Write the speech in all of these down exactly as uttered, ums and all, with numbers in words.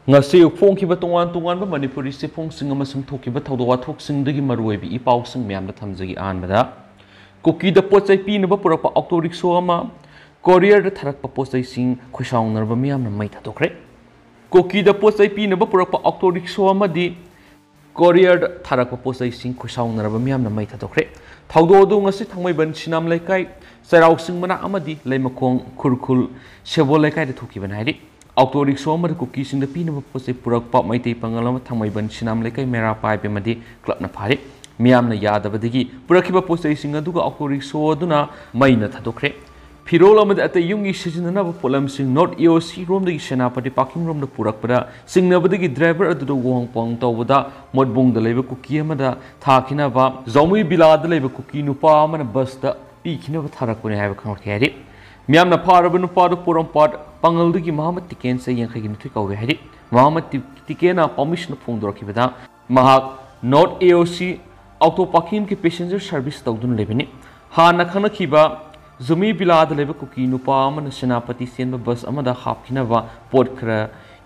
ꯉꯁꯤ ꯐꯣꯡꯈꯤꯕ ꯇꯣꯉꯥꯟ ꯇꯣꯉꯥꯟꯕ ꯃꯅꯤꯄꯨꯔꯤ ꯆꯦꯐꯣꯡꯁꯤꯡ ꯑꯃꯁꯨꯡ ꯊꯣꯛꯈꯤꯕ ꯊꯧꯗꯣꯛ ꯋꯥꯊꯣꯛꯁꯤꯡꯗꯒꯤ ꯃꯔꯨꯑꯣꯏꯕ ꯏ ꯄꯥꯎꯁꯤꯡ ꯃꯌꯥꯝꯗ ꯊꯝꯖꯒꯦ꯫ ꯑꯍꯥꯟꯕꯗ, ꯀꯨꯀꯤꯗ ꯄꯣꯠ ꯆꯩ ꯄꯤꯅꯕ ꯄꯨꯔꯛꯄ ꯑꯣꯇꯣ ꯔꯤꯛꯁꯣ ꯑꯃ ꯀꯣꯔꯤꯌꯔꯗ ꯊꯥꯔꯛꯄ ꯄꯣꯠ ꯆꯩꯁꯤꯡ ꯈꯣꯏꯁꯥꯎꯅꯔꯕ ꯃꯤꯌꯥꯝꯅ ꯃꯩ ꯊꯥꯗꯣꯛꯈ꯭ꯔꯦ꯫ ꯀꯨꯀꯤꯗ ꯄꯣꯠ ꯆꯩ ꯄꯤꯅꯕ ꯄꯨꯔꯛꯄ ꯑꯣꯇꯣ ꯔꯤꯛꯁꯣ ꯑꯃꯗꯤ ꯀꯣꯔꯤꯌꯔꯗ ꯊꯥꯔꯛꯄ ꯄꯣꯠ ꯆꯩꯁꯤꯡ ꯈꯣꯏꯁꯥꯎꯅꯔꯕ ꯃꯤꯌꯥꯝꯅ ꯃꯩ ꯊꯥꯗꯣꯛꯈ꯭ꯔꯦ꯫ ꯊꯧꯗꯣꯛ ꯑꯗꯨ ꯉꯁꯤ ꯊꯥꯡꯃꯩꯕꯟ ꯁꯤꯅꯥꯝ ꯂꯩꯀꯥꯏ, ꯆꯩꯔꯥꯎ ꯆꯤꯡ ꯃꯅꯥꯛ ꯑꯃꯗꯤ ꯂꯩꯃꯈꯣꯡ ꯈꯨꯔꯈꯨꯜ ꯁꯦꯕꯣꯜ ꯂꯩꯀꯥꯏꯗ ꯊꯣꯛꯈꯤꯕꯅꯤ ꯍꯥꯏꯔꯤ꯫ ꯑꯣꯇꯣ ꯔꯤꯛꯁꯣ ꯑꯃꯗ ꯀꯨꯀꯤꯁꯤꯡꯗ ꯄꯤꯅꯕ ꯄꯣꯠ ꯆꯩ ꯄꯨꯔꯛꯄ ꯃꯩꯇꯩ ꯄꯥꯉꯜ ꯑꯃ ꯊꯥꯡꯃꯩꯕꯟ ꯁꯤꯅꯥꯝ ꯂꯩꯀꯥꯏ ꯃꯩꯔꯥ ꯄꯥꯏꯕ ꯑꯃꯗꯤ ꯀ꯭ꯂꯕꯅ ꯐꯥꯔꯤ꯫ ꯃꯤꯌꯥꯝꯅ ꯌꯥꯗꯕꯗꯒꯤ ꯄꯨꯔꯛꯈꯤꯕ ꯄꯣꯠ ꯆꯩꯁꯤꯡ ꯑꯗꯨꯒ ꯑꯣꯇꯣ ꯔꯤꯛꯁꯣ ꯑꯗꯨꯅ ꯃꯩꯅ ꯊꯥꯗꯣꯛꯈ꯭ꯔꯦ꯫ ꯐꯤꯔꯣꯜ ꯑꯃꯗꯤ ꯑꯇꯩ ꯌꯨꯝꯒꯤ ꯁꯤꯖꯤꯟꯅꯅꯕ ꯄꯣꯠꯂꯝꯁꯤꯡ ꯅꯣꯔꯠ ꯑꯦ ꯑꯣ ꯁꯤ ꯔꯣꯝꯗꯒꯤ ꯁꯦꯅꯥꯄꯇꯤ ꯄꯥꯀꯤꯡ ꯔꯣꯝꯗ ꯄꯨꯔꯛꯄꯗ ꯆꯤꯡꯅꯕꯗꯒꯤ ꯗ꯭ꯔꯥꯏꯚꯔ ꯑꯗꯨꯗ ꯋꯥꯍꯣꯡ ꯄꯥꯎꯍꯣꯡ ꯇꯧꯕꯗ ꯃꯣꯠꯕꯨꯡꯗ ꯂꯩꯕ ꯀꯨꯀꯤ ꯑꯃꯗ ꯊꯥꯈꯤꯅꯕ ꯖꯧꯃꯤ ꯕꯤꯂꯥꯗ ꯂꯩꯕ ꯀꯨꯀꯤ ꯅꯨꯄꯥ ꯑꯃꯅ ꯕꯁꯇ ꯄꯤꯈꯤꯅꯕ ꯊꯥꯔꯛꯄꯅꯤ ꯍꯥꯏꯕ ꯈꯪꯂꯛꯈꯤ ꯍꯥꯏꯔꯤ꯫ ꯃꯤꯌꯥꯝꯅ ꯐꯥꯔꯕ ꯅꯨꯄꯥꯗꯨ ꯄꯣꯔꯣꯝꯄꯥꯠ ꯄꯥꯉꯜꯗꯒꯤ ꯃꯍꯥꯃꯠ ꯇꯤꯀꯦꯟ ꯆꯍꯤ ꯌꯥꯡꯈꯩꯒꯤ ꯅꯤꯊꯣꯏ ꯀꯧꯏ ꯍꯥꯏꯔꯤ꯫ ꯃꯍꯥꯃꯠ ꯇꯤ-, ꯇꯤꯀꯦꯟꯅ ꯄꯥꯎꯃꯤꯁꯤꯡꯗ ꯐꯣꯡꯗꯣꯔꯛꯈꯤꯕꯗ ꯃꯍꯥꯛ ꯅꯣꯔꯠ ꯑꯦ ꯑꯣ ꯁꯤ ꯑꯣꯇꯣ ꯄꯥꯀꯤꯡꯒꯤ ꯄꯦꯁꯦꯟꯖꯔ ꯁꯥꯔꯚꯤꯁ ꯇꯧꯗꯨꯅ ꯂꯩꯕꯅꯤ꯫ ꯍꯥꯟꯅ ꯈꯪꯅꯈꯤꯕ ꯖꯨꯃꯤ ꯕꯤꯂꯥꯗ ꯂꯩꯕ ꯀꯨꯀꯤ ꯅꯨꯄꯥ ꯑꯃꯅ ꯁꯦꯅꯥꯄꯇꯤ ꯆꯦꯟꯕ ꯕꯁ ꯑꯃꯗ ꯍꯥꯞꯈꯤꯅꯕ ꯄꯣꯠ ꯈꯔ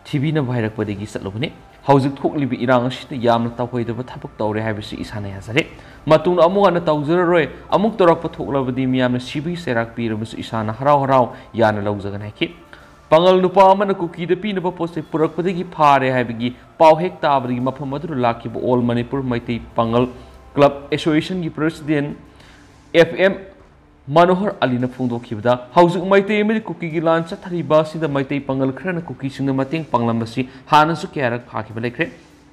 ꯊꯤꯕꯤꯅꯕ ꯍꯥꯏꯔꯛꯄꯗꯒꯤ ꯆꯠꯂꯨꯕꯅꯤ꯫ ꯍꯧꯖꯤꯛ ꯊꯣꯛꯂꯤꯕ ꯏꯔꯥꯡ ꯑꯁꯤꯗ ꯌꯥꯝꯅ ꯇꯧꯍꯩꯗꯕ ꯊꯕꯛ ꯇꯧꯔꯦ ꯍꯥꯏꯕꯁꯤ ꯏꯁꯥꯅ ꯌꯥꯖꯔꯦ꯫ ꯃꯇꯨꯡꯗ ꯑꯃꯨꯛ ꯍꯟꯅ ꯇꯧꯖꯔꯔꯣꯏ꯫ ꯑꯃꯨꯛ ꯇꯧꯔꯛꯄ ꯊꯣꯛꯂꯕꯗꯤ ꯃꯤꯌꯥꯝꯅ ꯁꯤꯕꯒꯤ ꯆꯩꯔꯥꯛ ꯄꯤꯔꯕꯁꯨ ꯏꯁꯥꯅ ꯍꯔꯥꯎ ꯍꯔꯥꯎ ꯌꯥꯅ ꯂꯧꯖꯒꯅꯤ ꯍꯥꯏꯈꯤ꯫ ꯄꯥꯉꯜ ꯅꯨꯄꯥ ꯑꯃꯅ ꯀꯨꯀꯤꯗ ꯄꯤꯅꯕ ꯄꯣꯠ ꯆꯩ ꯄꯨꯔꯛꯄꯗꯒꯤ ꯐꯥꯔꯦ ꯍꯥꯏꯕꯒꯤ ꯄꯥꯎ ꯍꯦꯛ ꯇꯥꯕꯗꯒꯤ ꯃꯐꯝ ꯑꯗꯨꯗ ꯂꯥꯛꯈꯤꯕ ꯑꯣꯜ ꯃꯅꯤꯄꯨꯔ ꯃꯩꯇꯩ ꯄꯥꯉꯜ ꯀ꯭ꯂꯕ ꯑꯦꯁꯣꯁꯤꯌꯦꯁꯟꯒꯤ ꯄ꯭ꯔꯦꯁꯤꯗꯦꯟꯠ ꯑꯦꯐ ꯑꯦꯝ ꯃꯅꯣꯍꯔ ꯑꯂꯤꯅ ꯐꯣꯡꯗꯣꯛꯈꯤꯕꯗ, ꯍꯧꯖꯤꯛ ꯃꯩꯇꯩ ꯑꯃꯗꯤ ꯀꯨꯀꯤꯒꯤ ꯂꯥꯟ ꯆꯠꯊꯔꯤꯕ ꯑꯁꯤꯗ ꯃꯩꯇꯩ ꯄꯥꯉꯜ ꯈꯔꯅ ꯀꯨꯀꯤꯁꯤꯡꯗ ꯃꯇꯦꯡ ꯄꯥꯡꯂꯝꯕꯁꯤ ꯍꯥꯟꯅꯁꯨ ꯀꯌꯥꯔꯛ ꯐꯥꯈꯤꯕ ꯂꯩꯈ꯭ꯔꯦ꯫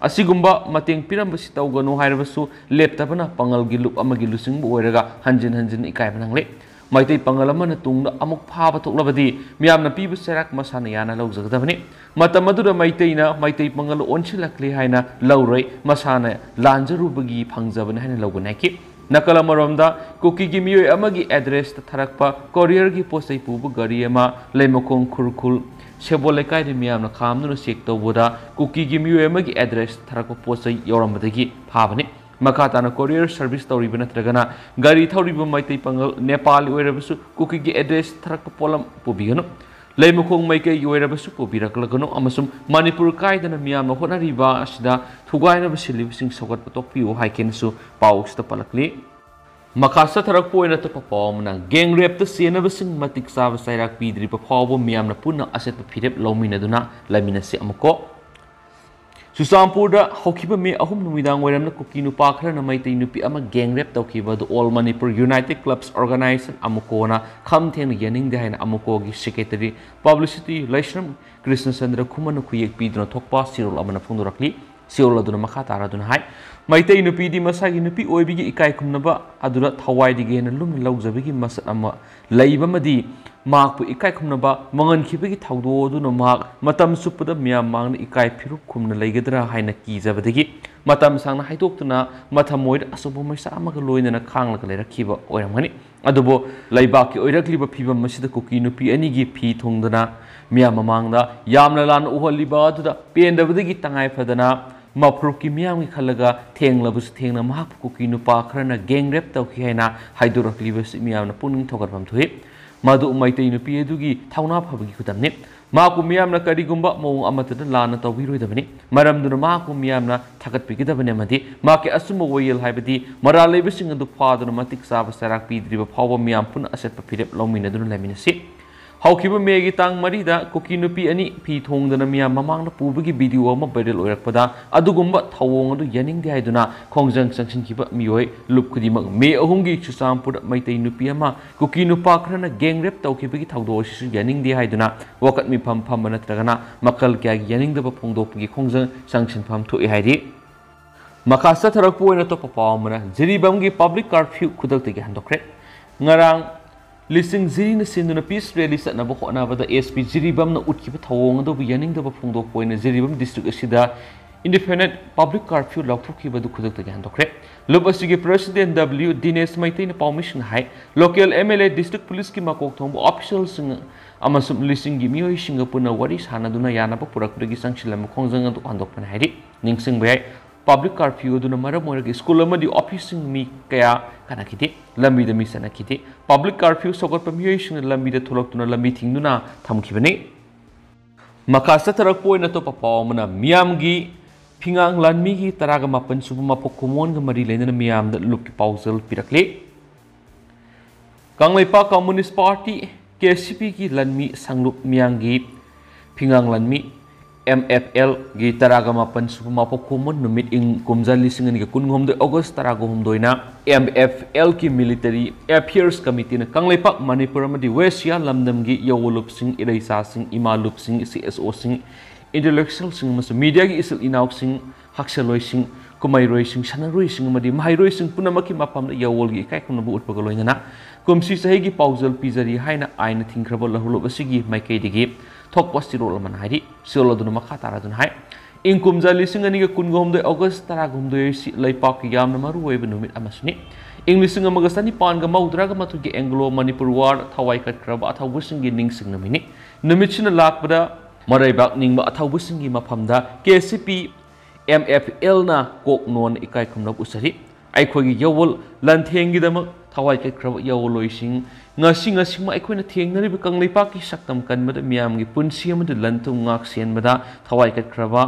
ꯑꯁꯤꯒꯨꯝꯕ ꯃꯇꯦꯡ ꯄꯤꯔꯝꯕꯁꯤ ꯇꯧꯒꯅꯨ ꯍꯥꯏꯔꯕꯁꯨ ꯂꯦꯞꯇꯕꯅ ꯄꯥꯉꯜꯒꯤ ꯂꯨꯞ ꯑꯃꯒꯤ ꯂꯨꯆꯤꯡꯕ ꯑꯣꯏꯔꯒ ꯍꯟꯖꯤꯟ ꯍꯟꯖꯤꯟ ꯏꯀꯥꯏꯕ ꯅꯪꯂꯦ꯫ ꯃꯩꯇꯩ ꯄꯥꯉꯜ ꯑꯃꯅ ꯇꯨꯡꯗ ꯑꯃꯨꯛ ꯐꯥꯕ ꯊꯣꯛꯂꯕꯗꯤ ꯃꯤꯌꯥꯝꯅ ꯄꯤꯕ ꯆꯩꯔꯥꯛ ꯃꯁꯥꯅ ꯌꯥꯅ ꯂꯧꯖꯒꯗꯕꯅꯤ꯫ ꯃꯇꯝ ꯑꯗꯨꯗ ꯃꯩꯇꯩꯅ ꯃꯩꯇꯩ ꯄꯥꯉꯜ ꯑꯣꯟꯁꯤꯜꯂꯛꯂꯦ ꯍꯥꯏꯅ ꯂꯧꯔꯣꯏ, ꯃꯁꯥꯅ ꯂꯥꯟꯖꯔꯨꯕꯒꯤ ꯐꯪꯖꯕꯅꯤ ꯍꯥꯏꯅ ꯂꯧꯒꯅꯤ ꯍꯥꯏꯈꯤ꯫ ꯅꯥꯀꯜ ꯑꯃꯔꯣꯝꯗ, ꯀꯨꯀꯤꯒꯤ ꯃꯤꯑꯣꯏ ꯑꯃꯒꯤ ꯑꯦꯗ꯭ꯔꯦꯁꯇ ꯊꯥꯔꯛꯄ ꯀꯣꯔꯤꯌꯔꯒꯤ ꯄꯣꯠ ꯆꯩ ꯄꯨꯕ ꯒꯥꯔꯤ ꯑꯃ ꯂꯩꯃꯈꯣꯡ ꯈꯨꯔꯈꯨꯜ ꯁꯦꯕꯣꯜ ꯂꯩꯀꯥꯏꯗ ꯃꯤꯌꯥꯝꯅ ꯈꯥꯝꯗꯨꯅ ꯆꯦꯛ ꯇꯧꯕꯗ ꯀꯨꯀꯤꯒꯤ ꯃꯤꯑꯣꯏ ꯑꯃꯒꯤ ꯑꯦꯗ꯭ꯔꯦꯁꯇ ꯊꯥꯔꯛꯄ ꯄꯣꯠ ꯆꯩ ꯌꯧꯔꯝꯕꯗꯒꯤ ꯐꯥꯕꯅꯤ꯫ ꯃꯈꯥ ꯇꯥꯅ ꯀꯣꯔꯤꯌꯔ ꯁꯔꯚꯤꯁ ꯇꯧꯔꯤꯕ ꯅꯠꯇ꯭ꯔꯒꯅ ꯒꯥꯔꯤ ꯊꯧꯔꯤꯕ ꯃꯩꯇꯩ ꯄꯥꯉꯜ ꯅꯦꯄꯥꯂꯤ ꯑꯣꯏꯔꯕꯁꯨ ꯀꯨꯀꯤꯒꯤ ꯑꯦꯗ꯭ꯔꯦꯁꯇ ꯊꯥꯔꯛꯄ ꯄꯣꯠꯂꯝ ꯄꯨꯕꯤꯒꯅꯨ꯫ ꯂꯩꯃꯈꯣꯡ ꯃꯥꯏꯀꯩꯒꯤ ꯑꯣꯏꯔꯕꯁꯨ ꯄꯨꯕꯤꯔꯛꯂꯒꯅꯨ ꯑꯃꯁꯨꯡ ꯃꯅꯤꯄꯨꯔ ꯀꯥꯏꯗꯅ ꯃꯤꯌꯥꯝꯅ ꯍꯣꯠꯅꯔꯤꯕ ꯑꯁꯤꯗ ꯊꯨꯒꯥꯏꯅꯕ ꯁꯤꯜꯂꯤꯕꯁꯤꯡ ꯁꯧꯒꯠꯄ ꯇꯣꯛꯄꯤꯌꯨ ꯍꯥꯏꯒꯦꯅꯁꯨ ꯄꯥꯎ ꯑꯁꯤꯗ ꯄꯜꯂꯛꯂꯤ꯫ ꯃꯈꯥ ꯆꯠꯊꯔꯛꯄ ꯑꯣꯏꯅ ꯑꯇꯣꯞꯄ ꯄꯥꯎ ꯑꯃꯅ, ꯒꯦꯡ ꯔꯦꯞꯇ ꯆꯦꯟꯅꯕꯁꯤꯡ ꯃꯇꯤꯛ ꯆꯥꯕ ꯆꯩꯔꯥꯛ ꯄꯤꯗ꯭ꯔꯤꯕ ꯐꯥꯎꯕ ꯃꯤꯌꯥꯝꯅ ꯄꯨꯟꯅ ꯑꯆꯦꯠꯄ ꯐꯤꯔꯦꯞ ꯂꯧꯃꯤꯟꯅꯗꯨꯅ ꯂꯩꯃꯤꯟꯅꯁꯤ ꯑꯃꯨꯛꯀꯣ꯫ ꯆꯨꯔꯆꯥꯟꯄꯨꯔꯗ ꯍꯧꯈꯤꯕ ꯃꯦ ꯑꯍꯨꯝ ꯅꯨꯃꯤꯗꯥꯡ ꯋꯥꯏꯔꯝꯗ ꯀꯨꯀꯤ ꯅꯨꯄꯥ ꯈꯔꯅ ꯃꯩꯇꯩ ꯅꯨꯄꯤ ꯑꯃ ꯒꯦꯡ ꯔꯦꯞ ꯇꯧꯈꯤꯕ ꯑꯗꯨ All Manipur United Clubs Organisation, ꯑꯃꯨꯀꯣꯅ ꯈꯝ ꯊꯦꯡꯅ ꯌꯥꯅꯤꯡꯗꯦ ꯍꯥꯏꯅ ꯑꯃꯨꯀꯣꯒꯤ ꯁꯦꯀ꯭ꯔꯦꯇꯔꯤ ꯄꯕ꯭ꯂꯤꯁꯤꯇꯤ ꯂꯩꯁ꯭ꯔꯝ ꯀ꯭ꯔꯤꯁꯅꯆꯟꯗ꯭ꯔ ꯈꯨꯃꯟꯅ ꯈꯨꯌꯦꯛ ꯄꯤꯗꯨꯅ ꯊꯣꯛꯄ ꯆꯦꯔꯣꯜ ꯑꯃꯅ ꯐꯣꯡꯗꯣꯔꯛꯂꯤ꯫ ꯆꯦꯔꯣꯜ ꯑꯗꯨꯅ ꯃꯈꯥ ꯇꯥꯔꯗꯨꯅ ꯍꯥꯏ, ꯃꯩꯇꯩ ꯅꯨꯄꯤꯗꯤ ꯃꯁꯥꯒꯤ ꯅꯨꯄꯤ ꯑꯣꯏꯕꯒꯤ ꯏꯀꯥꯏ ꯈꯨꯝꯅꯕ ꯑꯗꯨꯗ ꯊꯋꯥꯏꯗꯒꯤ ꯍꯦꯟꯅ ꯂꯨꯝꯅ ꯂꯧꯖꯕꯒꯤ ꯃꯁꯛ ꯑꯃ ꯂꯩꯕ ꯑꯃꯗꯤ ꯃꯍꯥꯛꯄꯨ ꯏꯀꯥꯏ ꯈꯨꯝꯅꯕ ꯃꯥꯡꯍꯟꯈꯤꯕꯒꯤ ꯊꯧꯗꯣꯛ ꯑꯗꯨꯅ ꯃꯍꯥꯛ ꯃꯇꯝ ꯆꯨꯞꯄꯗ ꯃꯤꯌꯥꯝ ꯃꯥꯡꯗ ꯏꯀꯥꯏ ꯐꯤꯔꯨꯛ ꯈꯨꯝꯅ ꯂꯩꯒꯗ꯭ꯔꯥ ꯍꯥꯏꯅ ꯀꯤꯖꯕꯗꯒꯤ ꯃꯇꯝ ꯁꯥꯡꯅ ꯍꯥꯏꯗꯣꯛꯇꯨꯅ ꯃꯊꯃꯣꯏꯗ ꯑꯆꯧꯕ ꯃꯩꯁꯥ ꯑꯃꯒ ꯂꯣꯏꯅꯅ ꯈꯥꯡꯂꯒ ꯂꯩꯔꯛꯈꯤꯕ ꯑꯣꯏꯔꯝꯒꯅꯤ꯫ ꯑꯗꯨꯕꯨ ꯂꯩꯕꯥꯛꯀꯤ ꯑꯣꯏꯔꯛꯂꯤꯕ ꯐꯤꯕꯝ ꯑꯁꯤꯗ ꯀꯨꯀꯤ ꯅꯨꯄꯤ ꯑꯅꯤꯒꯤ ꯐꯤ ꯊꯣꯡꯗꯅ ꯃꯤꯌꯥꯝ ꯃꯃꯥꯡꯗ ꯌꯥꯝꯅ ꯂꯥꯟꯅ ꯎꯍꯜꯂꯤꯕ ꯑꯗꯨꯗ ꯄꯦꯟꯗꯕꯗꯒꯤ ꯇꯉꯥꯏ ꯐꯗꯅ ꯃꯐꯨꯔꯨꯞꯀꯤ ꯃꯤꯌꯥꯝꯒꯤ ꯈꯜꯂꯒ ꯊꯦꯡꯂꯕꯁꯨ ꯊꯦꯡꯅ ꯃꯍꯥꯛꯄꯨ ꯀꯨꯀꯤ ꯅꯨꯄꯥ ꯈꯔꯅ ꯒꯦꯡ ꯔꯦꯞ ꯇꯧꯈꯤ ꯍꯥꯏꯅ ꯍꯥꯏꯗꯣꯔꯛꯂꯤꯕꯁꯤ ꯃꯤꯌꯥꯝꯅ ꯄꯨꯛꯅꯤꯡ ꯊꯧꯒꯠꯐꯝ ꯊꯣꯛꯏ꯫ ꯃꯗꯨ ꯃꯩꯇꯩ ꯅꯨꯄꯤ ꯑꯗꯨꯒꯤ ꯊꯧꯅꯥ ꯐꯕꯒꯤ ꯈꯨꯗꯝꯅꯤ꯫ ꯃꯍꯥꯛꯄꯨ ꯃꯤꯌꯥꯝꯅ ꯀꯔꯤꯒꯨꯝꯕ ꯃꯑꯣꯡ ꯑꯃꯠꯇꯗ ꯂꯥꯟꯅ ꯇꯧꯕꯤꯔꯣꯏꯗꯕꯅꯤ꯫ ꯃꯔꯝꯗꯨꯅ ꯃꯍꯥꯛꯄꯨ ꯃꯤꯌꯥꯝꯅ ꯊꯥꯒꯠꯄꯤꯒꯗꯕꯅꯤ ꯑꯃꯗꯤ ꯃꯍꯥꯛꯀꯤ ꯑꯆꯨꯝꯕ ꯋꯥꯌꯦꯜ ꯍꯥꯏꯕꯗꯤ ꯃꯔꯥꯜ ꯂꯩꯕꯁꯤꯡ ꯑꯗꯨ ꯐꯥꯗꯨꯅ ꯃꯇꯤꯛ ꯆꯥꯕ ꯆꯩꯔꯥꯛ ꯄꯤꯗ꯭ꯔꯤꯕ ꯐꯥꯎꯕ ꯃꯤꯌꯥꯝ ꯄꯨꯟꯅ ꯑꯆꯦꯠꯄ ꯐꯤꯔꯦꯞ ꯂꯧꯃꯤꯟꯅꯗꯨꯅ ꯂꯩꯃꯤꯟꯅꯁꯤ꯫ ꯍꯧꯈꯤꯕ ꯃꯦꯒꯤ ꯇꯥꯡ ꯃꯔꯤꯗ ꯀꯨꯀꯤ ꯅꯨꯄꯤ ꯑꯅꯤ ꯐꯤ ꯊꯣꯡꯗꯅ ꯃꯤꯌꯥꯝ ꯃꯃꯥꯡꯗ ꯄꯨꯕꯒꯤ ꯚꯤꯗꯤꯑꯣ ꯑꯃ ꯚꯥꯏꯔꯦꯜ ꯑꯣꯏꯔꯛꯄꯗ ꯑꯗꯨꯒꯨꯝꯕ ꯊꯧꯑꯣꯡ ꯑꯗꯨ ꯌꯥꯅꯤꯡꯗꯦ ꯍꯥꯏꯗꯨꯅ ꯈꯣꯡꯖꯪ ꯆꯪꯁꯤꯟꯈꯤꯕ ꯃꯤꯑꯣꯏ ꯂꯨꯞ ꯈꯨꯗꯤꯡꯃꯛ ꯃꯦ ꯑꯍꯨꯝꯒꯤ ꯆꯨꯔꯆꯥꯟꯄꯨꯔꯗ ꯃꯩꯇꯩ ꯅꯨꯄꯤ ꯑꯃ ꯀꯨꯀꯤ ꯅꯨꯄꯥ ꯈꯔꯅ ꯒꯦꯡ ꯔꯦꯞ ꯇꯧꯈꯤꯕꯒꯤ ꯊꯧꯗꯣꯛ ꯑꯁꯤꯁꯨ ꯌꯥꯅꯤꯡꯗꯦ ꯍꯥꯏꯗꯨꯅ ꯋꯥꯀꯠ ꯃꯤꯐꯝ ꯐꯝꯕ ꯅꯠꯇ꯭ꯔꯒꯅ ꯃꯈꯜ ꯀꯌꯥꯒꯤ ꯌꯥꯅꯤꯡꯗꯕ ꯐꯣꯡꯗꯣꯛꯄꯒꯤ ꯈꯣꯡꯖꯪ ꯆꯪꯁꯤꯟꯐꯝ ꯊꯣꯛꯏ ꯍꯥꯏꯔꯤ꯫ ꯃꯈꯥ ꯆꯠꯊꯔꯛꯄ ꯑꯣꯏꯅ ꯑꯇꯣꯞꯄ ꯄꯥꯎ ꯑꯃꯅ, ꯖꯤꯔꯤꯕꯥꯝꯒꯤ ꯄꯕ꯭ꯂꯤꯛ ꯀꯥꯔꯐ꯭ꯌꯨ ꯈꯨꯗꯛꯇꯒꯤ ꯍꯟꯗꯣꯛꯈ꯭ꯔꯦ꯫ ꯉꯔꯥꯡ ꯂꯤꯁꯤꯡ ꯖꯤꯔꯤꯅ ꯁꯤꯟꯗꯨꯅ ꯄꯤꯁ ꯔꯦꯂꯤ ꯆꯠꯅꯕ ꯍꯣꯠꯅꯕꯗ ꯑꯦꯁ ꯄꯤ ꯖꯤꯔꯤꯕꯥꯝꯅ ꯎꯠꯈꯤꯕ ꯊꯧꯑꯣꯡ ꯑꯗꯨꯕꯨ ꯌꯥꯅꯤꯡꯗꯕ ꯐꯣꯡꯗꯣꯛꯄ ꯑꯣꯏꯅ ꯖꯤꯔꯤꯕꯥꯝ ꯗꯤꯁꯇ꯭ꯔꯤꯛ ꯑꯁꯤꯗ ꯏꯟꯗꯤꯐꯤꯅꯤꯠ ꯄꯕ꯭ꯂꯤꯛ ꯀꯥꯔꯐ꯭ꯌꯨ ꯂꯥꯎꯊꯣꯛꯈꯤꯕ ꯑꯗꯨ ꯈꯨꯗꯛꯇꯒꯤ ꯍꯟꯗꯣꯛꯈ꯭ꯔꯦ꯫ ꯂꯨꯞ ꯑꯁꯤꯒꯤ ꯄ꯭ꯔꯁꯤꯗꯦꯟ ꯗꯕ꯭ꯂꯤꯎ ꯗꯤꯅꯦꯁ ꯃꯩꯇꯩꯅ ꯄꯥꯎꯃꯤꯁꯤꯡꯅ ꯍꯥꯏ, local M L A, district ꯄꯨꯂꯤꯁꯀꯤ ꯃꯀꯣꯛ ꯊꯣꯡꯕ ꯑꯣꯐꯤꯁꯤꯌꯦꯜꯁꯤꯡ ꯑꯃꯁꯨꯡ ꯂꯤꯁꯤꯡꯒꯤ ꯃꯤꯑꯣꯏꯁꯤꯡꯒ ꯄꯨꯟꯅ ꯋꯥꯔꯤ ꯁꯥꯟꯅꯗꯨꯅ ꯌꯥꯅꯕ ꯄꯨꯔꯛꯄꯗꯒꯤ ꯆꯪꯁꯤꯜꯂꯝꯕ ꯈꯣꯡꯖꯪ ꯑꯗꯨ ꯍꯟꯗꯣꯛꯄꯅꯤ ꯍꯥꯏꯔꯤ꯫ ꯅꯤꯡꯁꯤꯡꯕ ꯌꯥꯏ, Public curfew ꯑꯗꯨꯅ ꯃꯔꯝ ꯑꯣꯏꯔꯒ ꯁ꯭ꯀꯨꯜ ꯑꯃꯗꯤ ꯑꯣꯐꯤꯁꯁꯤꯡ ꯃꯤ ꯀꯌꯥ ꯀꯥꯟꯅꯈꯤꯗꯦ, ꯂꯝꯕꯤꯗ ꯃꯤ ꯆꯠꯅꯈꯤꯗꯦ꯫ Public curfew ꯁꯧꯒꯠꯄ ꯃꯤꯑꯣꯏꯁꯤꯡꯅ ꯂꯝꯕꯤꯗ ꯊꯣꯛꯂꯛꯇꯨꯅ ꯂꯝꯕꯤ ꯊꯤꯡꯗꯨꯅ ꯊꯝꯈꯤꯕꯅꯤ꯫ ꯃꯈꯥ ꯆꯠꯊꯔꯛꯄ ꯑꯣꯏꯅ ꯑꯇꯣꯞꯄ ꯄꯥꯎ ꯑꯃꯅ, ꯃꯤꯌꯥꯝꯒꯤ ꯐꯤꯉꯥꯡ ꯂꯥꯟꯃꯤꯒꯤ ꯇꯔꯥꯒ ꯃꯥꯄꯟ ꯁꯨꯕ ꯃꯄꯣꯛ ꯀꯨꯝꯑꯣꯟꯒ ꯃꯔꯤ ꯂꯩꯅꯅ ꯃꯤꯌꯥꯝꯗ ꯂꯨꯞꯀꯤ ꯄꯥꯎꯖꯦꯜ ꯄꯤꯔꯛꯂꯤ꯫ Kangleipak communist party, K C ꯄꯤꯒꯤ ꯂꯥꯟꯃꯤ ꯁꯪꯂꯨꯞ ꯃꯤꯌꯥꯝꯒꯤ ꯐꯤꯉꯥꯡ ꯂꯥꯟꯃꯤ, ꯑꯦꯝ ꯑꯦꯐ ꯑꯦꯜꯒꯤ ꯇꯔꯥꯒ ꯃꯥꯄꯟ ꯁꯨꯕ ꯃꯄꯣꯛ ꯀꯨꯝꯑꯣꯟ ꯅꯨꯃꯤꯠ ꯏꯪ ꯀꯨꯝꯖꯥ ꯂꯤꯁꯤꯡ ꯑꯅꯤꯒ ꯀꯨꯟꯍꯨꯝꯗꯣꯏ ꯑꯣꯒꯁ ꯇꯔꯥꯒ ꯍꯨꯝꯗꯣꯏꯅ ꯑꯦꯝ ꯑꯦꯐ ꯑꯦꯜꯒꯤ ꯃꯤꯂꯤꯇꯔꯤ ꯑꯦꯐꯤꯌꯔꯁ ꯀꯃꯤꯇꯤꯅ ꯀꯪꯂꯩꯄꯥꯛ, ꯃꯅꯤꯄꯨꯔ ꯑꯃꯗꯤ ꯋꯦꯁꯤꯌꯥ ꯂꯝꯗꯝꯒꯤ ꯌꯥꯑꯣꯟꯂꯨꯞꯁꯤꯡ, ꯏꯔꯩꯆꯥꯁꯤꯡ, ꯏꯃꯥꯂꯨꯞꯁꯤꯡ, ꯁꯤ ꯑꯦꯁ ꯑꯣꯁꯤꯡ, ꯏꯟꯇꯦꯂꯦꯛꯆꯨꯋꯦꯜꯁꯤꯡ ꯑꯃꯁꯨꯡ ꯃꯤꯗꯤꯌꯥꯒꯤ ꯏꯆꯤꯜ ꯏꯅꯥꯎꯁꯤꯡ, ꯍꯛꯁꯦꯜꯂꯣꯏꯁꯤꯡ, ꯀꯨꯝꯍꯩꯔꯣꯏꯁꯤꯡ, ꯁꯥꯟꯅꯔꯣꯏꯁꯤꯡ ꯑꯃꯗꯤ ꯃꯍꯩꯔꯣꯏꯁꯤꯡ ꯄꯨꯝꯅꯃꯛꯀꯤ ꯃꯐꯝꯗ ꯌꯥꯑꯣꯟꯒꯤ ꯏꯀꯥꯏ ꯈꯨꯝꯅꯕ ꯎꯠꯄꯒ ꯂꯣꯏꯅꯅ ꯀꯨꯝꯁꯤ ꯆꯍꯤꯒꯤ ꯄꯥꯎꯖꯦꯜ ꯄꯤꯖꯔꯤ ꯍꯥꯏꯅ ꯑꯥꯏꯟꯅ ꯊꯤꯡꯈ꯭ꯔꯕ ꯂꯧꯍꯧꯂꯨꯞ ꯑꯁꯤꯒꯤ ꯃꯥꯏꯀꯩꯗꯒꯤ ꯊꯣꯛꯄ ꯆꯦꯔꯣꯜ ꯑꯃꯅ ꯍꯥꯏꯔꯤ꯫ ꯆꯦꯔꯣꯜ ꯑꯗꯨꯅ ꯃꯈꯥ ꯇꯥꯔꯗꯨꯅ ꯍꯥꯏ, ꯏꯪ ꯀꯨꯝꯖꯥ ꯂꯤꯁꯤꯡ ꯑꯅꯤꯒ ꯀꯨꯟꯍꯨꯝꯗꯣꯏ ꯑꯣꯒꯁ ꯇꯔꯥꯍꯨꯝꯗꯣꯏ ꯑꯁꯤ ꯂꯩꯄꯥꯛꯀꯤ ꯌꯥꯝꯅ ꯃꯔꯨꯑꯣꯏꯕ ꯅꯨꯃꯤꯠ ꯑꯃꯁꯨꯅꯤ꯫ ꯏꯪ ꯂꯤꯁꯤꯡ ꯑꯃꯒ ꯆꯅꯤꯄꯥꯟꯒ ꯃꯧꯗ꯭ꯔꯥꯒ ꯃꯥꯊꯣꯏꯒꯤ ꯑꯦꯡꯒ꯭ꯂꯣ ꯃꯅꯤꯄꯨꯔ ꯋꯥꯔ ꯊꯋꯥꯏ ꯀꯠꯈ꯭ꯔꯕ ꯑꯊꯧꯕꯁꯤꯡꯒꯤ ꯅꯤꯡꯁꯤꯡ ꯅꯨꯃꯤꯠꯅꯤ꯫ ꯅꯨꯃꯤꯠꯁꯤꯅ ꯂꯥꯛꯄꯗ ꯃꯔꯩꯕꯥꯛ ꯅꯤꯡꯕ ꯑꯊꯧꯕꯁꯤꯡꯒꯤ ꯃꯐꯝꯗ K C P M F ꯑꯦꯜꯅ ꯀꯣꯛ ꯅꯣꯟ ꯏꯀꯥꯏ ꯈꯨꯝꯅꯕ ꯎꯠꯆꯔꯤ꯫ ꯑꯩꯈꯣꯏꯒꯤ ꯌꯥꯑꯣꯟ ꯂꯥꯟꯊꯦꯡꯒꯤꯗꯃꯛ ꯊꯋꯥꯏ ꯀꯠꯈ꯭ꯔꯕ ꯌꯥꯑꯣꯟꯂꯣꯏꯁꯤꯡ, ꯉꯁꯤ ꯉꯁꯤꯃꯛ ꯑꯩꯈꯣꯏꯅ ꯊꯦꯡꯅꯔꯤꯕ ꯀꯪꯂꯩꯄꯥꯛꯀꯤ ꯁꯛꯇꯝ ꯀꯟꯕꯗ ꯃꯤꯌꯥꯝꯒꯤ ꯄꯨꯟꯁꯤ ꯑꯃꯗꯤ ꯂꯟ ꯊꯨꯝ ꯉꯥꯛ ꯁꯦꯟꯕꯗ ꯊꯋꯥꯏ ꯀꯠꯈ꯭ꯔꯕ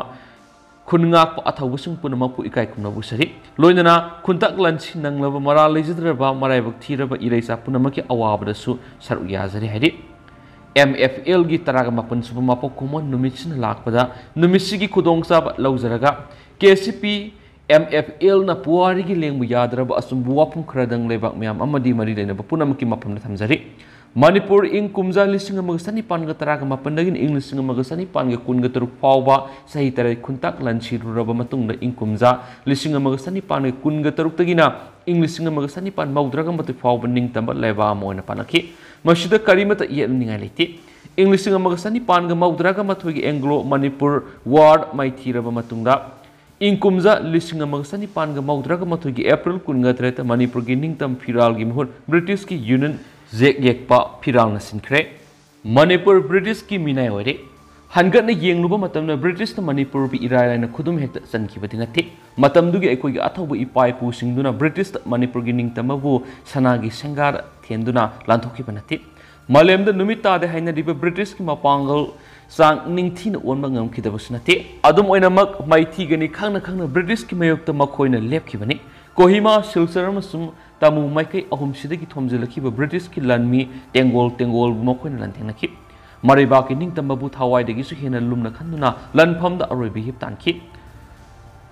ꯈꯨꯟ ꯉꯥꯛꯄ ꯑꯊꯧꯕꯁꯤꯡ ꯄꯨꯝꯅꯃꯛꯄꯨ ꯏꯀꯥꯏ ꯈꯨꯝꯅꯕ ꯎꯠꯆꯔꯤ꯫ ꯂꯣꯏꯅꯅ ꯈꯨꯟꯇꯥꯛ ꯂꯥꯟꯁꯤ ꯅꯪꯂꯕ, ꯃꯔꯥꯜ ꯂꯩꯖꯗ꯭ꯔꯕ ꯃꯔꯥꯏꯕꯛ ꯊꯤꯔꯕ ꯏꯔꯩꯆꯥ ꯄꯨꯝꯅꯃꯛꯀꯤ ꯑꯋꯥꯕꯗꯁꯨ ꯁꯔꯨꯛ ꯌꯥꯖꯔꯤ ꯍꯥꯏꯔꯤ꯫ ꯑꯦꯝ ꯑꯦꯐ ꯑꯦꯜꯒꯤ ꯇꯔꯥꯒ ꯃꯥꯄꯟ ꯁꯨꯕ ꯃꯄꯣꯛ ꯀꯨꯝꯑꯣꯟ ꯅꯨꯃꯤꯠꯁꯤꯅ ꯂꯥꯛꯄꯗ ꯅꯨꯃꯤꯠꯁꯤꯒꯤ ꯈꯨꯗꯣꯡꯆꯥꯕ ꯂꯧꯖꯔꯒ K C P M F ꯑꯦꯜꯅ ꯄꯨꯋꯥꯔꯤꯒꯤ ꯂꯦꯡꯕ ꯌꯥꯗ꯭ꯔꯕ ꯑꯆꯨꯝꯕ ꯋꯥꯐꯝ ꯈꯔꯗꯪ ꯂꯩꯕꯥꯛ ꯃꯌꯥꯝ ꯑꯃꯗꯤ ꯃꯔꯤ ꯂꯩꯅꯕ ꯄꯨꯝꯅꯃꯛꯀꯤ ꯃꯐꯝꯗ ꯊꯝꯖꯔꯤ꯫ ꯃꯅꯤꯄꯨꯔ ꯏꯪ ꯀꯨꯝꯖꯥ ꯂꯤꯁꯤꯡ ꯑꯃꯒ ꯆꯅꯤꯄꯥꯟꯒ ꯇꯔꯥꯒ ꯃꯥꯄꯟꯗꯒꯤꯅ ꯏꯪ ꯂꯤꯁꯤꯡ ꯑꯃꯒ ꯆꯅꯤꯄꯥꯟꯒ ꯀꯨꯟꯒ ꯇꯔꯨꯛ ꯐꯥꯎꯕ ꯆꯍꯤ ꯇꯔꯦꯠ ꯈꯨꯟꯇꯥꯛ ꯂꯥꯟꯁꯤꯔꯨꯔꯕ ꯃꯇꯨꯡꯗ ꯏꯪ ꯀꯨꯝꯖꯥ ꯂꯤꯁꯤꯡ ꯑꯃꯒ ꯆꯅꯤꯄꯥꯟꯒ ꯀꯨꯟꯒ ꯇꯔꯨꯛꯇꯒꯤꯅ ꯏꯪ ꯂꯤꯁꯤꯡ ꯑꯃꯒ ꯆꯅꯤꯄꯥꯟ ꯃꯧꯗ꯭ꯔꯥꯒ ꯃꯥꯊꯣꯏ ꯐꯥꯎꯕ ꯅꯤꯡꯇꯝꯕ ꯂꯩꯕꯥꯛ ꯑꯃ ꯑꯣꯏꯅ ꯄꯥꯜꯂꯛꯈꯤ꯫ ꯃꯁꯤꯗ ꯀꯔꯤꯃꯠꯇ ꯌꯦꯠꯅꯅꯤꯡꯉꯥꯏ ꯂꯩꯇꯦ꯫ ꯏꯪ ꯂꯤꯁꯤꯡ ꯑꯃꯒ ꯆꯅꯤꯄꯥꯟꯒ ꯃꯧꯗ꯭ꯔꯥꯒ ꯃꯥꯊꯣꯏꯒꯤ ꯑꯦꯡꯒ꯭ꯂꯣ ꯃꯅꯤꯄꯨꯔ ꯋꯥꯔ ꯃꯥꯏꯊꯤꯔꯕ ꯃꯇꯨꯡꯗ, ꯏꯪ ꯀꯨꯝꯖꯥ ꯂꯤꯁꯤꯡ ꯑꯃꯒ ꯆꯅꯤꯄꯥꯟꯒ ꯃꯧꯗ꯭ꯔꯥꯒ ꯃꯥꯊꯣꯏꯒꯤ ꯑꯦꯄ꯭ꯔꯤꯜ ꯀꯨꯟꯒ ꯇꯔꯦꯠꯇ ꯃꯅꯤꯄꯨꯔꯒꯤ ꯅꯤꯡꯇꯝ ꯐꯤꯔꯥꯜꯒꯤ ꯃꯍꯨꯠ ꯕ꯭ꯔꯤꯇꯤꯁꯀꯤ ꯌꯨꯅꯤꯌꯟ ꯖꯦꯛ ꯌꯦꯛꯄ ꯐꯤꯔꯥꯜꯅ ꯁꯤꯟꯈ꯭ꯔꯦ꯫ ꯃꯅꯤꯄꯨꯔ ꯕ꯭ꯔꯤꯇꯤꯁꯀꯤ ꯃꯤꯅꯥꯏ ꯑꯣꯏꯔꯦ꯫ ꯍꯟꯒꯠꯅ ꯌꯦꯡꯂꯨꯕ ꯃꯇꯝꯗ ꯕ꯭ꯔꯤꯇꯤꯁꯅ ꯃꯅꯤꯄꯨꯔꯕꯨ ꯏꯔꯥꯏ ꯂꯥꯏꯅ ꯈꯨꯗꯨꯝ ꯍꯦꯛꯇ ꯆꯟꯈꯤꯕꯗꯤ ꯅꯠꯇꯦ꯫ ꯃꯇꯝꯗꯨꯒꯤ ꯑꯩꯈꯣꯏꯒꯤ ꯑꯊꯧꯕ ꯏꯄꯥ ꯏꯄꯨꯁꯤꯡꯗꯨꯅ ꯕ꯭ꯔꯤꯇꯤꯁꯇ ꯃꯅꯤꯄꯨꯔꯒꯤ ꯅꯤꯡꯇꯝꯕꯕꯨ ꯁꯅꯥꯒꯤ ꯁꯦꯡꯒꯥꯗ ꯊꯦꯟꯗꯨꯅ ꯂꯥꯟꯊꯣꯛꯈꯤꯕ ꯅꯠꯇꯦ꯫ ꯃꯥꯂꯦꯝꯗ ꯅꯨꯃꯤꯠ ꯇꯥꯗꯦ ꯍꯥꯏꯅꯔꯤꯕ ꯕ꯭ꯔꯤꯇꯤꯁꯀꯤ ꯃꯄꯥꯡꯒꯜ ꯆꯥꯡ ꯅꯤꯡꯊꯤꯅ ꯑꯣꯟꯕ ꯉꯝꯈꯤꯗꯕꯁꯨ ꯅꯠꯇꯦ꯫ ꯑꯗꯨꯝ ꯑꯣꯏꯅꯃꯛ, ꯃꯥꯏꯊꯤꯒꯅꯤ ꯈꯪꯅ ꯈꯪꯅ ꯕ꯭ꯔꯤꯇꯤꯁꯀꯤ ꯃꯥꯌꯣꯛꯇ ꯃꯈꯣꯏꯅ ꯂꯦꯞꯈꯤꯕꯅꯤ꯫ ꯀꯣꯍꯤꯃꯥ, ꯁꯤꯜꯆꯔ ꯑꯃꯁꯨꯡ ꯇꯥꯃꯨ ꯃꯥꯏꯀꯩ ꯑꯍꯨꯝꯁꯤꯗꯒꯤ ꯊꯣꯝꯖꯤꯜꯂꯛꯈꯤꯕ ꯕ꯭ꯔꯤꯇꯤꯁꯀꯤ ꯂꯥꯟꯃꯤ ꯇꯦꯡꯒꯣꯜ ꯇꯦꯡꯒꯣꯜꯕꯨ ꯃꯈꯣꯏꯅ ꯂꯥꯟꯊꯦꯡꯅꯈꯤ꯫ ꯃꯔꯩꯕꯥꯛꯀꯤ ꯅꯤꯡꯇꯝꯕꯕꯨ ꯊꯋꯥꯏꯗꯒꯤꯁꯨ ꯍꯦꯟꯅ ꯂꯨꯝꯅ ꯈꯟꯗꯨꯅ ꯂꯥꯟꯐꯝꯗ ꯑꯔꯣꯏꯕ ꯏꯍꯤꯞ ꯇꯥꯟꯈꯤ꯫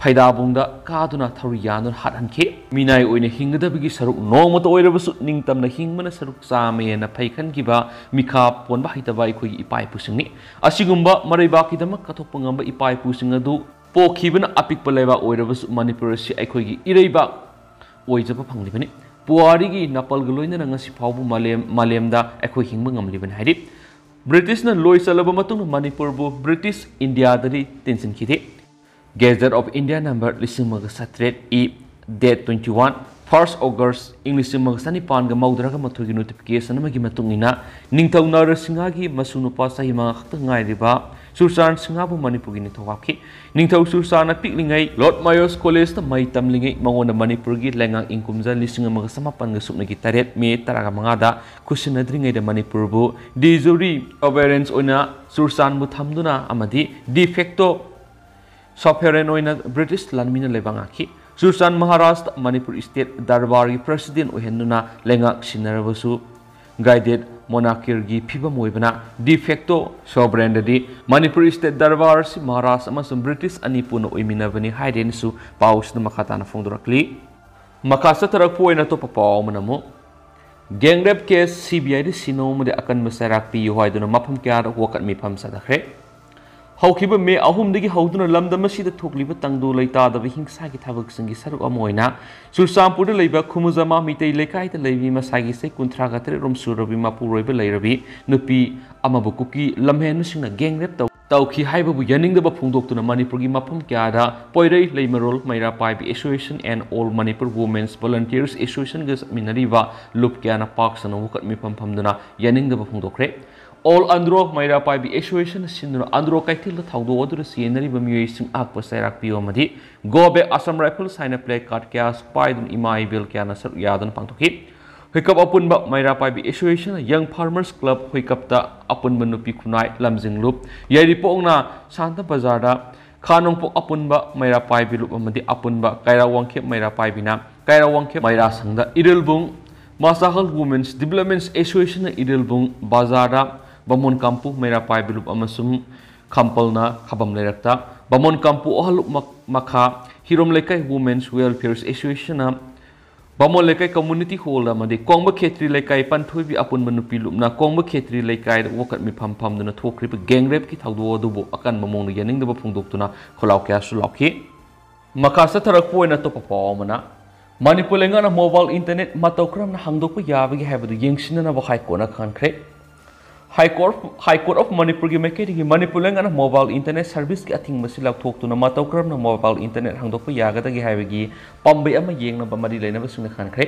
ꯐꯩꯗꯥꯕꯨꯡꯗ ꯀꯥꯗꯨꯅ ꯊꯧꯔꯤ ꯌꯥꯟꯗꯨꯅ ꯍꯥꯠꯍꯟꯈꯤ꯫ ꯃꯤꯅꯥꯏ ꯑꯣꯏꯅ ꯍꯤꯡꯒꯗꯕꯒꯤ ꯁꯔꯨꯛ ꯅꯣꯡꯃꯇ ꯑꯣꯏꯔꯕꯁꯨ ꯅꯤꯡꯇꯝꯅ ꯍꯤꯡꯕꯅ ꯁꯔꯨꯛ ꯆꯥꯝꯃ ꯍꯦꯟꯅ ꯐꯩ ꯈꯟꯈꯤꯕ ꯃꯤꯈꯥ ꯄꯣꯟꯕ ꯍꯩꯇꯕ ꯑꯩꯈꯣꯏꯒꯤ ꯏꯄꯥ ꯏꯄꯨꯁꯤꯡꯅꯤ꯫ ꯑꯁꯤꯒꯨꯝꯕ ꯃꯔꯩꯕꯥꯛꯀꯤꯗꯃꯛ ꯀꯠꯊꯣꯛꯄ ꯉꯝꯕ ꯏꯄꯥ ꯏꯄꯨꯁꯤꯡ ꯑꯗꯨ ꯄꯣꯛꯈꯤꯕꯅ ꯑꯄꯤꯛꯄ ꯂꯩꯕꯥꯛ ꯑꯣꯏꯔꯕꯁꯨ ꯃꯅꯤꯄꯨꯔ ꯑꯁꯤ ꯑꯩꯈꯣꯏꯒꯤ ꯏꯔꯩꯕꯥꯛ ꯑꯣꯏꯖꯕ ꯐꯪꯂꯤꯕꯅꯤ꯫ ꯄꯨꯋꯥꯔꯤꯒꯤ ꯅꯥꯄꯜꯒ ꯂꯣꯏꯅꯅ ꯉꯁꯤ ꯐꯥꯎꯕ ꯃꯥꯂꯦꯝ, ꯃꯥꯂꯦꯝꯗ ꯑꯩꯈꯣꯏ ꯍꯤꯡꯕ ꯉꯝꯂꯤꯕꯅꯤ ꯍꯥꯏꯔꯤ꯫ ꯕ꯭ꯔꯤꯇꯤꯁꯅ ꯂꯣꯏ ꯆꯜꯂꯕ ꯃꯇꯨꯡꯗ ꯃꯅꯤꯄꯨꯔꯕꯨ ꯕ꯭ꯔꯤꯇꯤꯁ ꯏꯟꯗꯤꯌꯥꯗꯗꯤ ꯇꯤꯟꯁꯤꯟꯈꯤꯗꯦ꯫ Gazette of India number ꯂꯤꯁꯤꯡ ꯑꯃꯒ ꯆꯥꯇ꯭ꯔꯦꯠ E, date twenty one, first August, ꯏꯪ ꯂꯤꯁꯤꯡ ꯑꯃꯒ ꯆꯅꯤꯄꯥꯟꯒ ꯃꯧꯗ꯭ꯔꯥꯒ ꯃꯥꯊꯣꯏꯒꯤ notification ꯑꯃꯒꯤ ꯃꯇꯨꯡ ꯏꯟꯅ, ꯅꯤꯡꯊꯧ ꯅꯔꯁꯤꯡꯍꯒꯤ ꯃꯁꯨ ꯅꯨꯄꯥ ꯆꯍꯤ ꯃꯉꯥ ꯈꯛꯇ ꯉꯥꯏꯔꯤꯕ ꯆꯨꯔꯆꯥꯟ ꯁꯤꯡꯍꯕꯨ ꯃꯅꯤꯄꯨꯔꯒꯤ ꯅꯤꯡꯊꯧ ꯍꯥꯞꯈꯤ꯫ ꯅꯤꯡꯊꯧ ꯆꯨꯔꯆꯥꯟꯅ ꯄꯤꯛꯂꯤꯉꯩ ꯂꯣꯔꯗ ꯃꯥꯌꯣꯁ ꯀꯣꯂꯦꯖꯇ ꯃꯍꯩ ꯇꯝꯂꯤꯉꯩ ꯃꯉꯣꯟꯗ ꯃꯅꯤꯄꯨꯔꯒꯤ ꯂꯩꯉꯥꯛ ꯏꯪ ꯀꯨꯝꯖꯥ ꯂꯤꯁꯤꯡ ꯑꯃꯒ ꯆꯃꯥꯄꯟꯒ ꯁꯨꯞꯅꯒꯤ ꯇꯔꯦꯠ, ꯃꯦ ꯇꯔꯥꯒ ꯃꯉꯥꯗ ꯈꯨꯠꯁꯤꯟꯅꯗ꯭ꯔꯤꯉꯩꯗ ꯃꯅꯤꯄꯨꯔꯕꯨ de jure sovereigns ꯑꯣꯏꯅ ꯆꯨꯔꯆꯥꯟꯕꯨ ꯊꯝꯗꯨꯅ ꯑꯃꯗꯤ de facto sovereign ꯑꯣꯏꯅ ꯕ꯭ꯔꯤꯇꯤꯁ ꯂꯥꯟꯃꯤꯅ ꯂꯩꯕꯥꯛ ꯉꯥꯛꯈꯤ꯫ ꯆꯨꯔꯆꯥꯟ ꯃꯍꯥꯔꯥꯖꯇ ꯃꯅꯤꯄꯨꯔ ꯁ꯭ꯇꯦꯠ ꯗꯔꯕꯥꯔꯒꯤ ꯄ꯭ꯔꯁꯤꯗꯦꯟ ꯑꯣꯏꯍꯟꯗꯨꯅ ꯂꯩꯉꯥꯛ ꯁꯤꯟꯅꯔꯕꯁꯨ, guided monarchyꯒꯤ ꯐꯤꯕꯝ ꯑꯣꯏꯕꯅ de facto sovereignꯗꯗꯤ Manipur state darbar ꯑꯁꯤ ꯃꯍꯥꯔꯥꯖ ꯑꯃꯁꯨꯡ ꯕ꯭ꯔꯤꯇꯤꯁ ꯑꯅꯤ ꯄꯨꯟꯅ ꯑꯣꯏꯃꯤꯟꯅꯕꯅꯤ ꯍꯥꯏꯔꯦꯅꯁꯨ ꯄꯥꯎꯁꯤꯗ ꯃꯈꯥ ꯇꯥꯅ ꯐꯣꯡꯗꯣꯔꯛꯂꯤ꯫ ꯃꯈꯥ ꯆꯠꯊꯔꯛꯄ ꯑꯣꯏꯅ ꯑꯇꯣꯞꯄ ꯄꯥꯎ ꯑꯃꯅ ꯑꯃꯨꯛ, gang rape case CBIꯗ ꯁꯤꯟꯅꯧ ꯑꯃꯗꯤ ꯑꯀꯟꯕ ꯆꯩꯔꯥꯛ ꯄꯤꯌꯨ ꯍꯥꯏꯗꯨꯅ ꯃꯐꯝ ꯀꯌꯥꯗ ꯋꯥꯀꯠ ꯃꯤꯐꯝ ꯆꯠꯊꯈ꯭ꯔꯦ꯫ ꯍꯧꯈꯤꯕ ꯃꯦ ꯑꯍꯨꯝꯗꯒꯤ ꯍꯧꯗꯨꯅ ꯂꯝꯗꯝ ꯑꯁꯤꯗ ꯊꯣꯛꯂꯤꯕ ꯇꯪꯗꯨ ꯂꯩꯇꯥꯗꯕ ꯍꯤꯡꯁꯥꯒꯤ ꯊꯕꯛꯁꯤꯡꯒꯤ ꯁꯔꯨꯛ ꯑꯃ ꯑꯣꯏꯅ ꯆꯨꯔꯆꯥꯟꯄꯨꯔꯗ ꯂꯩꯕ ꯈꯨꯃꯨꯖꯃꯥ ꯃꯤꯇꯩ ꯂꯩꯀꯥꯏꯗ ꯂꯩꯕꯤ ꯃꯁꯥꯒꯤ ꯆꯍꯤ ꯀꯨꯟꯊ꯭ꯔꯥꯒ ꯇꯔꯦꯠ ꯔꯣꯝ ꯁꯨꯔꯕꯤ ꯃꯄꯨꯔꯣꯏꯕ ꯂꯩꯔꯕꯤ ꯅꯨꯄꯤ ꯑꯃꯕꯨ ꯀꯨꯀꯤ ꯂꯝꯍꯦꯟꯕꯁꯤꯡꯅ gang rape ꯇꯧ-, ꯇꯧꯈꯤ ꯍꯥꯏꯕꯕꯨ ꯌꯥꯅꯤꯡꯗꯕ ꯐꯣꯡꯗꯣꯛꯇꯨꯅ ꯃꯅꯤꯄꯨꯔꯒꯤ ꯃꯐꯝ ꯀꯌꯥꯗ ꯄꯣꯏꯔꯩ, ꯂꯩꯃꯔꯣꯜ, ꯃꯩꯔꯥ ꯄꯥꯏꯕꯤ Association and All Manipur Women's Volunteers Associationꯒ ꯆꯠꯃꯤꯟꯅꯔꯤꯕ ꯂꯨꯞ ꯀꯌꯥꯅ ꯄꯥꯛ ꯁꯟꯅ ꯋꯥꯀꯠ ꯃꯤꯐꯝ ꯐꯝꯗꯨꯅ ꯌꯥꯅꯤꯡꯗꯕ ꯐꯣꯡꯗꯣꯛꯈ꯭ꯔꯦ꯫ All Andro ꯃꯩꯔꯥ ꯄꯥꯏꯕꯤ Association ꯁꯤꯟꯗꯨꯅ ꯑꯟꯗ꯭ꯔꯣ ꯀꯩꯊꯦꯜꯗ ꯊꯧꯗꯣꯛ ꯑꯗꯨꯗ ꯆꯦꯟꯅꯔꯤꯕ ꯃꯤꯑꯣꯏꯁꯤꯡ ꯑꯍꯛꯄ ꯆꯩꯔꯥꯛ ꯄꯤꯌꯨ ꯑꯃꯗꯤ Go Back Assam Rifles ꯍꯥꯏꯅ placard ꯀꯌꯥꯁꯨ ꯄꯥꯏꯗꯨꯅ ꯏꯃꯥ ꯏꯕꯦꯜ ꯀꯌꯥꯅ ꯁꯔꯨꯛ ꯌꯥꯗꯨꯅ ꯄꯥꯡꯊꯣꯛꯈꯤ꯫ ꯍꯨꯏꯀꯞ ꯑꯄꯨꯟꯕ ꯃꯩꯔꯥ ꯄꯥꯏꯕꯤ Association, Young Farmers Club ꯍꯨꯏꯀꯞꯇ ꯑꯄꯨꯟꯕ ꯅꯨꯄꯤ ꯈꯨꯟꯅꯥꯏ ꯂꯝꯖꯤꯡꯂꯨꯞ, ꯌꯥꯏꯔꯤꯄꯣꯛꯅ ꯁꯥꯟꯇ ꯕꯖꯥꯔꯗ, ꯈꯥ ꯅꯣꯡꯄꯣꯛ ꯑꯄꯨꯟꯕ ꯃꯩꯔꯥ ꯄꯥꯏꯕꯤ ꯂꯨꯞ ꯑꯃꯗꯤ ꯑꯄꯨꯟꯕ ꯀꯩꯔꯥꯛ ꯋꯥꯡꯈꯦꯞ ꯃꯩꯔꯥ ꯄꯥꯏꯕꯤꯅ ꯀꯩꯔꯥꯛ ꯋꯥꯡꯈꯦꯞ ꯃꯩꯔꯥ ꯁꯪꯗ Irilbung, ꯃꯁꯥꯍꯜ Women's Development Association Irilbung ꯕꯖꯥꯔꯗ, ꯕꯥꯃꯣꯟ ꯀꯥꯡꯄꯨ ꯃꯩꯔꯥ ꯄꯥꯏꯕꯤ ꯂꯨꯞ ꯑꯃꯁꯨꯡ ꯈꯝꯄꯜꯅ ꯈꯥꯕꯝ ꯂꯩꯔꯛꯇ, ꯕꯥꯃꯣꯟ ꯀꯥꯡꯄꯨ ꯑꯍꯜ ꯂꯨꯞ ꯃ-, ꯃꯈꯥ, ꯍꯤꯔꯣꯝ ꯂꯩꯀꯥꯏ Women's Welfare Associationꯅ ꯕꯥꯃꯣꯟ ꯂꯩꯀꯥꯏ Community Hall ꯑꯃꯗꯤ ꯀꯣꯡꯕ ꯈꯦꯇ꯭ꯔꯤ ꯂꯩꯀꯥꯏ ꯄꯟꯊꯣꯏꯕꯤ ꯑꯄꯨꯟꯕ ꯅꯨꯄꯤ ꯂꯨꯞꯅ ꯀꯣꯡꯕ ꯈꯦꯇ꯭ꯔꯤ ꯂꯩꯀꯥꯏꯗ ꯋꯥꯀꯠ ꯃꯤꯐꯝ ꯐꯝꯗꯨꯅ ꯊꯣꯛꯈ꯭ꯔꯤꯕ gang rapeꯀꯤ ꯊꯧꯗꯣꯛ ꯑꯗꯨꯕꯨ ꯑꯀꯟꯕ ꯃꯑꯣꯡꯗ ꯌꯥꯅꯤꯡꯗꯕ ꯐꯣꯡꯗꯣꯛꯇꯨꯅ ꯈꯣꯜꯂꯥꯎ ꯀꯌꯥꯁꯨ ꯂꯥꯎꯈꯤ꯫ ꯃꯈꯥ ꯆꯠꯊꯔꯛꯄ ꯑꯣꯏꯅ ꯑꯇꯣꯞꯄ ꯄꯥꯎ ꯑꯃꯅ, ꯃꯅꯤꯄꯨꯔ ꯂꯩꯉꯥꯛꯅ mobile internet ꯃꯇꯧ ꯀꯔꯝꯅ ꯍꯥꯡꯗꯣꯛꯄ ꯌꯥꯕꯒꯦ ꯍꯥꯏꯕꯗꯨ ꯌꯦꯡꯁꯤꯟꯅꯅꯕ High Courtꯅ ꯈꯪꯍꯟꯈ꯭ꯔꯦ꯫ High Court, High Court of Manipurꯒꯤ ꯃꯥꯏꯀꯩꯗꯒꯤ ꯃꯅꯤꯄꯨꯔ ꯂꯩꯉꯥꯛꯅ mobile internet serviceꯀꯤ ꯑꯊꯤꯡꯕꯁꯤ ꯂꯧꯊꯣꯛꯇꯨꯅ ꯃꯇꯧ ꯀꯔꯝꯅ mobile internet ꯍꯥꯡꯗꯣꯛꯄ ꯌꯥꯒꯗꯒꯦ ꯍꯥꯏꯕꯒꯤ ꯄꯥꯝꯕꯩ ꯑꯃ ꯌꯦꯡꯅꯕ ꯃꯔꯤ ꯂꯩꯅꯕꯁꯤꯡꯅ ꯈꯟꯈ꯭ꯔꯦ꯫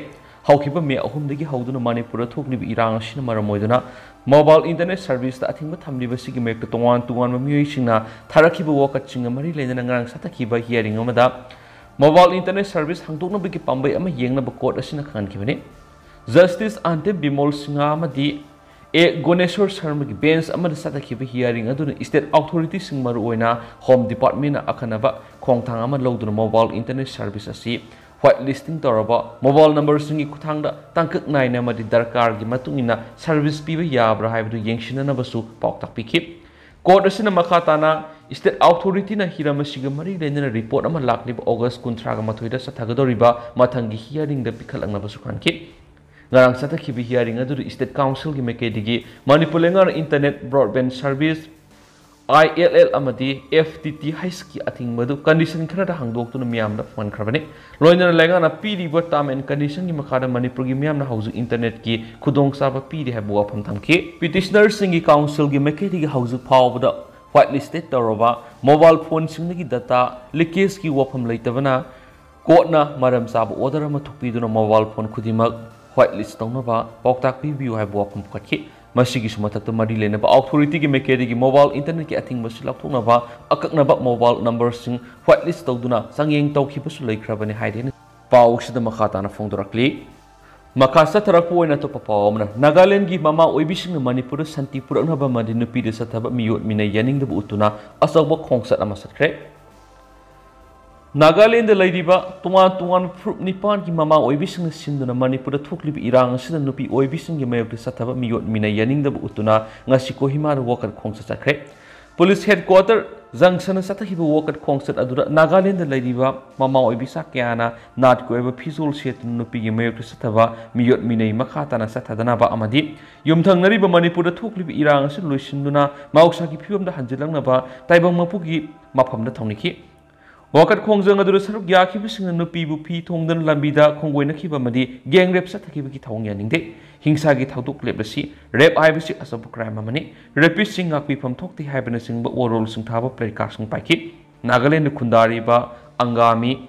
ꯍꯧꯈꯤꯕ ꯃꯦ ꯑꯍꯨꯝꯗꯒꯤ ꯍꯧꯗꯨꯅ ꯃꯅꯤꯄꯨꯔꯗ ꯊꯣꯛꯂꯤꯕ ꯏꯔꯥꯡ ꯑꯁꯤꯅ ꯃꯔꯝ ꯑꯣꯏꯗꯨꯅ mobile internet serviceꯇ ꯑꯊꯤꯡꯕ ꯊꯝꯂꯤꯕꯁꯤꯒꯤ ꯃꯥꯌꯣꯛꯇ ꯇꯣꯉꯥꯟ ꯇꯣꯉꯥꯟꯕ ꯃꯤꯑꯣꯏꯁꯤꯡꯅ ꯊꯥꯔꯛꯈꯤꯕ ꯋꯥꯀꯠꯁꯤꯡꯒ ꯃꯔꯤ ꯂꯩꯅꯅ ꯉꯔꯥꯡ ꯆꯠꯊꯈꯤꯕ hearing ꯑꯃꯗ mobile internet service ꯍꯥꯡꯗꯣꯛꯅꯕꯒꯤ ꯄꯥꯝꯕꯩ ꯑꯃ ꯌꯦꯡꯅꯕ court ꯑꯁꯤꯅ ꯈꯪꯍꯟꯈꯤꯕꯅꯤ꯫ Justice ꯑꯟꯇꯤꯝ ꯕꯤꯃꯣꯜ ꯁꯤꯡꯍ ꯑꯃꯗꯤ ꯑꯦ ꯒꯣꯅꯦꯁꯣꯔ ꯁꯔꯃꯒꯤ bench ꯑꯃꯗ ꯆꯠꯊꯈꯤꯕ hearing ꯑꯗꯨꯅ state authorityꯁꯤꯡ, ꯃꯔꯨꯑꯣꯏꯅ Home Departmentꯅ ꯑꯈꯟꯅꯕ ꯈꯣꯡꯊꯥꯡ ꯑꯃ ꯂꯧꯗꯨꯅ mobile internet service ꯑꯁꯤ white listing ꯇꯧꯔꯕ mobile numberꯁꯤꯡꯒꯤ ꯈꯨꯠꯊꯥꯡꯗ ꯇꯥꯡꯀꯛ ꯅꯥꯏꯅ ꯑꯃꯗꯤ ꯗꯔꯀꯥꯔꯒꯤ ꯃꯇꯨꯡ ꯏꯟꯅ service ꯄꯤꯕ ꯌꯥꯕ꯭ꯔꯥ ꯍꯥꯏꯕꯗꯨ ꯌꯦꯡꯁꯤꯟꯅꯅꯕꯁꯨ ꯄꯥꯎꯇꯥꯛ ꯄꯤꯈꯤ꯫ Court ꯑꯁꯤꯅ ꯃꯈꯥ ꯇꯥꯅ state authorityꯅ ꯍꯤꯔꯝ ꯑꯁꯤꯒ ꯃꯔꯤ ꯂꯩꯅꯅ report ꯑꯃ ꯂꯥꯛꯂꯤꯕ August ꯀꯨꯟꯊ꯭ꯔꯥꯒ ꯃꯥꯊꯣꯏꯗ ꯆꯠꯊꯒꯗꯧꯔꯤꯕ ꯃꯊꯪꯒꯤ hearingꯗ ꯄꯤꯈꯠꯂꯛꯅꯕꯁꯨ ꯈꯟꯈꯤ꯫ ꯉꯔꯥꯡ ꯆꯠꯊꯈꯤꯕ hearing ꯑꯗꯨꯗ state councilꯒꯤ ꯃꯥꯏꯀꯩꯗꯒꯤ ꯃꯅꯤꯄꯨꯔ ꯂꯩꯉꯥꯛꯅ internet broadband service, I L L ꯑꯃꯗꯤ F T T Hꯀꯤ ꯑꯊꯤꯡꯕ ꯑꯗꯨ condition ꯈꯔꯗ ꯍꯥꯡꯗꯣꯛꯇꯨꯅ ꯃꯤꯌꯥꯝꯗ ꯐꯪꯍꯟꯈ꯭ꯔꯕꯅꯤ꯫ ꯂꯣꯏꯅꯅ ꯂꯩꯉꯥꯛꯅ ꯄꯤꯔꯤꯕ term and conditionꯒꯤ ꯃꯈꯥꯗ ꯃꯅꯤꯄꯨꯔꯒꯤ ꯃꯤꯌꯥꯝꯅ ꯍꯧꯖꯤꯛ internetꯀꯤ ꯈꯨꯗꯣꯡꯆꯥꯕ ꯄꯤꯔꯤ ꯍꯥꯏꯕ ꯋꯥꯐꯝ ꯊꯝꯈꯤ꯫ Petitionerꯁꯤꯡꯒꯤ councilꯒꯤ ꯃꯥꯏꯀꯩꯗꯒꯤ ꯍꯧꯖꯤꯛ ꯐꯥꯎꯕꯗ white listed ꯇꯧꯔꯕ mobile phoneꯁꯤꯡꯗꯒꯤ data leakageꯀꯤ ꯋꯥꯐꯝ ꯂꯩꯇꯕꯅ courtꯅ ꯃꯔꯝ ꯆꯥꯕ order ꯑꯃ ꯊꯣꯛꯄꯤꯗꯨꯅ mobile phone ꯈꯨꯗꯤꯡꯃꯛ white list ꯇꯧꯅꯕ ꯄꯥꯎꯇꯥꯛ ꯄꯤꯕꯤꯌꯨ ꯍꯥꯏꯕ ꯋꯥꯐꯝ ꯄꯨꯈꯠꯈꯤ꯫ ꯃꯁꯤꯒꯤꯁꯨ ꯃꯊꯛꯇ, ꯃꯔꯤ ꯂꯩꯅꯕ ꯑꯣꯊꯣꯔꯤꯇꯤꯒꯤ ꯃꯥꯏꯀꯩꯗꯒꯤ ꯃꯣꯕꯥꯏꯜ ꯏꯟꯇꯔꯅꯦꯠꯀꯤ ꯑꯊꯤꯡꯕꯁꯤ ꯂꯧꯊꯣꯛꯅꯕ ꯑꯀꯛꯅꯕ ꯃꯣꯕꯥꯏꯜ ꯅꯝꯕꯔꯁꯤꯡ ꯋꯥꯏꯠ ꯂꯤꯁ ꯇꯧꯗꯨꯅ ꯆꯥꯡꯌꯦꯡ ꯇꯧꯈꯤꯕꯁꯨ ꯂꯩꯈ꯭ꯔꯕꯅꯤ ꯍꯥꯏꯔꯤ꯫ ꯄꯥꯎ ꯑꯁꯤꯗ ꯃꯈꯥ ꯇꯥꯅ ꯐꯣꯡꯗꯣꯔꯛꯂꯤ꯫ ꯃꯈꯥ ꯆꯠꯊꯔꯛꯄ ꯑꯣꯏꯅ ꯑꯇꯣꯞꯄ ꯄꯥꯎ ꯑꯃꯅ, ꯅꯥꯒꯥꯂꯦꯟꯗꯒꯤ ꯃꯃꯥ ꯑꯣꯏꯕꯤꯁꯤꯡꯅ ꯃꯅꯤꯄꯨꯔꯗ ꯁꯥꯟꯇꯤ ꯄꯨꯔꯛꯅꯕ ꯑꯃꯗꯤ ꯅꯨꯄꯤꯗ ꯆꯠꯊꯕ ꯃꯤꯑꯣꯠ ꯃꯤꯅꯩ ꯌꯥꯅꯤꯡꯗꯕ ꯎꯠꯇꯨꯅ ꯑꯆꯧꯕ ꯈꯣꯡꯆꯠ ꯑꯃ ꯆꯠꯈ꯭ꯔꯦ꯫ ꯅꯥꯒꯥꯂꯦꯟꯗ ꯂꯩꯔꯤꯕ ꯇꯣꯉꯥꯟ ꯇꯣꯉꯥꯟꯕ ꯐꯨꯔꯨꯞ ꯅꯤꯄꯥꯟꯒꯤ ꯃꯃꯥ ꯑꯣꯏꯕꯤꯁꯤꯡꯅ ꯁꯤꯟꯗꯨꯅ ꯃꯅꯤꯄꯨꯔꯗ ꯊꯣꯛꯂꯤꯕ ꯏꯔꯥꯡ ꯑꯁꯤꯗ ꯅꯨꯄꯤ ꯑꯣꯏꯕꯤꯁꯤꯡꯒꯤ ꯃꯥꯌꯣꯛꯇ ꯆꯠꯊꯕ ꯃꯤꯑꯣꯠ ꯃꯤꯅꯩ ꯌꯥꯅꯤꯡꯗꯕ ꯎꯠꯇꯨꯅ ꯉꯁꯤ ꯀꯣꯍꯤꯃꯥꯗ ꯋꯥꯀꯠ ꯈꯣꯡꯆꯠ ꯆꯠꯈ꯭ꯔꯦ꯫ ꯄꯨꯂꯤꯁ ꯍꯦꯗꯀ꯭ꯋꯥꯇꯔ ꯖꯪꯁꯟꯗ ꯆꯠꯊꯈꯤꯕ ꯋꯥꯀꯠ ꯈꯣꯡꯆꯠ ꯑꯗꯨꯗ ꯅꯥꯒꯥꯂꯦꯟꯗ ꯂꯩꯔꯤꯕ ꯃꯃꯥ ꯑꯣꯏꯕꯤꯁꯥ ꯀꯌꯥꯅ ꯅꯥꯠꯀꯤ ꯑꯣꯏꯕ ꯐꯤꯖꯣꯜ ꯁꯦꯠꯇꯨꯅ ꯅꯨꯄꯤꯒꯤ ꯃꯥꯌꯣꯛꯇ ꯆꯠꯊꯕ ꯃꯤꯑꯣꯠ ꯃꯤꯅꯩ ꯃꯈꯥ ꯇꯥꯅ ꯆꯠꯊꯗꯅꯕ ꯑꯃꯗꯤ ꯌꯨꯝꯊꯪꯅꯔꯤꯕ ꯃꯅꯤꯄꯨꯔꯗ ꯊꯣꯛꯂꯤꯕ ꯏꯔꯥꯡ ꯑꯁꯤ ꯂꯣꯏꯁꯤꯟꯗꯨꯅ ꯃꯍꯧꯁꯥꯒꯤ ꯐꯤꯕꯝꯗ ꯍꯟꯖꯤꯜꯂꯛꯅꯕ ꯇꯥꯏꯕꯪ ꯃꯄꯨꯒꯤ ꯃꯐꯝꯗ ꯊꯧꯅꯤꯈꯤ꯫ ꯋꯥꯀꯠ ꯈꯣꯡꯖꯪ ꯑꯗꯨꯗ ꯁꯔꯨꯛ ꯌꯥꯈꯤꯕꯁꯤꯡꯅ ꯅꯨꯄꯤꯕꯨ ꯐꯤ ꯊꯣꯡꯗꯅ ꯂꯝꯕꯤꯗ ꯈꯣꯡꯒꯣꯏꯅꯈꯤꯕ ꯑꯃꯗꯤ ꯒꯦꯡ ꯔꯦꯞ ꯆꯠꯊꯈꯤꯕꯒꯤ ꯊꯧꯑꯣꯡ ꯌꯥꯅꯤꯡꯗꯦ꯫ ꯍꯤꯡꯁꯥꯒꯤ ꯊꯧꯗꯣꯛ ꯂꯦꯞꯂꯁꯤ꯫ ꯔꯦꯞ ꯍꯥꯏꯕꯁꯤ ꯑꯆꯧꯕ ꯀ꯭ꯔꯥꯏꯝ ꯑꯃꯅꯤ꯫ ꯔꯦꯄꯤꯁꯁꯤꯡ ꯉꯥꯛꯄꯤꯐꯝ ꯊꯣꯛꯇꯦ ꯍꯥꯏꯕꯅꯆꯤꯡꯕ ꯋꯥꯔꯣꯜꯁꯤꯡ ꯊꯥꯕ ꯄ꯭ꯂꯦ ꯀꯥꯔꯗꯁꯤꯡ ꯄꯥꯏꯈꯤ꯫ ꯅꯥꯒꯥꯂꯦꯟꯗ ꯈꯨꯟꯗꯥꯔꯤꯕ ꯑꯪꯒꯥꯃꯤ,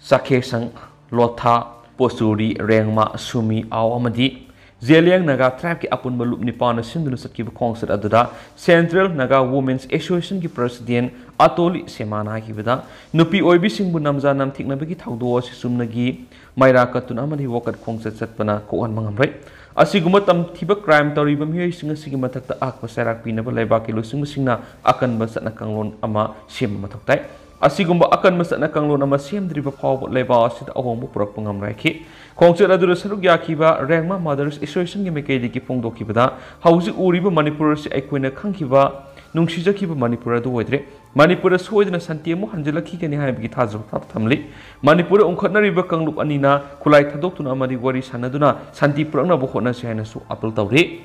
ꯆꯥꯈꯦꯁꯪ, ꯂꯣꯊꯥ, ꯄꯣꯆꯨꯔꯤ, ꯔꯦꯡꯃꯥ, ꯁꯨꯃꯤ, ꯑꯥꯎ ꯑꯃꯗꯤ ꯖꯦꯂꯤꯌꯥꯡ ꯅꯥꯒꯥ ꯇ꯭ꯔꯥꯏꯕꯀꯤ ꯑꯄꯨꯟꯕ ꯂꯨꯞ ꯅꯤꯄꯥꯟꯅ ꯁꯤꯟꯗꯨꯅ ꯆꯠꯈꯤꯕ ꯈꯣꯡꯆꯠ ꯑꯗꯨꯗ Central Naga Women's Associationꯒꯤ president ꯑꯇꯣꯂꯤ ꯁꯦꯃꯥꯅ ꯍꯥꯏꯈꯤꯕꯗ, ꯅꯨꯄꯤ ꯑꯣꯏꯕꯤꯁꯤꯡꯕꯨ ꯅꯝꯖꯥ ꯅꯝꯊꯤꯛꯅꯕꯒꯤ ꯊꯧꯗꯣꯛ ꯑꯁꯤ ꯆꯨꯝꯅꯒꯤ ꯃꯩꯔꯥ ꯀꯠꯇꯨꯅ ꯑꯃꯗꯤ ꯋꯥꯀꯠ ꯈꯣꯡꯆꯠ ꯆꯠꯄꯅ ꯀꯣꯛꯍꯟꯕ ꯉꯝꯂꯣꯏ꯫ ꯑꯁꯤꯒꯨꯝꯕ ꯇꯝꯊꯤꯕ ꯀ꯭ꯔꯥꯏꯝ ꯇꯧꯔꯤꯕ ꯃꯤꯑꯣꯏꯁꯤꯡ ꯑꯁꯤꯒꯤ ꯃꯊꯛꯇ ꯑꯍꯛꯄ ꯆꯩꯔꯥꯛ ꯄꯤꯅꯕ ꯂꯩꯕꯥꯛꯀꯤ ꯂꯨꯆꯤꯡꯕꯁꯤꯡꯅ ꯑꯀꯟꯕ ꯆꯠꯅ ꯀꯥꯡꯂꯣꯟ ꯑꯃ ꯁꯦꯝꯕ ꯃꯊꯧ ꯇꯥꯏ꯫ ꯑꯁꯤꯒꯨꯝꯕ ꯑꯀꯟꯕ ꯆꯠꯅ ꯀꯥꯡꯂꯣꯟ ꯑꯃ ꯁꯦꯝꯗ꯭ꯔꯤꯕ ꯐꯥꯎꯕ ꯂꯩꯕꯥꯛ ꯑꯁꯤꯗ ꯑꯍꯣꯡꯕ ꯄꯨꯔꯛꯄ ꯉꯝꯂꯣꯏ ꯍꯥꯏꯈꯤ꯫ ꯈꯣꯡꯆꯠ ꯑꯗꯨꯗ ꯁꯔꯨꯛ ꯌꯥꯈꯤꯕ ꯔꯦꯡꯃꯥ Mothers Associationꯒꯤ ꯃꯥꯏꯀꯩꯗꯒꯤ ꯐꯣꯡꯗꯣꯛꯈꯤꯕꯗ, ꯍꯧꯖꯤꯛ ꯎꯔꯤꯕ ꯃꯅꯤꯄꯨꯔ ꯑꯁꯤ ꯑꯩꯈꯣꯏꯅ ꯈꯪꯈꯤꯕ, ꯅꯨꯡꯁꯤꯖꯈꯤꯕ ꯃꯅꯤꯄꯨꯔ ꯑꯗꯨ ꯑꯣꯏꯗ꯭ꯔꯦ꯫ ꯃꯅꯤꯄꯨꯔꯗ ꯁꯣꯏꯗꯅ ꯁꯥꯟꯇꯤ ꯑꯃꯨꯛ ꯍꯟꯖꯤꯜꯂꯛꯈꯤꯒꯅꯤ ꯍꯥꯏꯕꯒꯤ ꯊꯥꯖꯕ ꯊꯝꯂꯤ꯫ ꯃꯅꯤꯄꯨꯔꯗ ꯎꯪꯈꯠꯅꯔꯤꯕ ꯀꯥꯡꯂꯨꯞ ꯑꯅꯤꯅ ꯈꯨꯠꯂꯥꯏ ꯊꯥꯗꯣꯛꯇꯨꯅ ꯑꯃꯗꯤ ꯋꯥꯔꯤ ꯁꯥꯟꯅꯗꯨꯅ ꯁꯥꯟꯇꯤ ꯄꯨꯔꯛꯅꯕ ꯍꯣꯠꯅꯁꯤ ꯍꯥꯏꯅꯁꯨ ꯑꯥꯄꯤꯜ ꯇꯧꯔꯤ꯫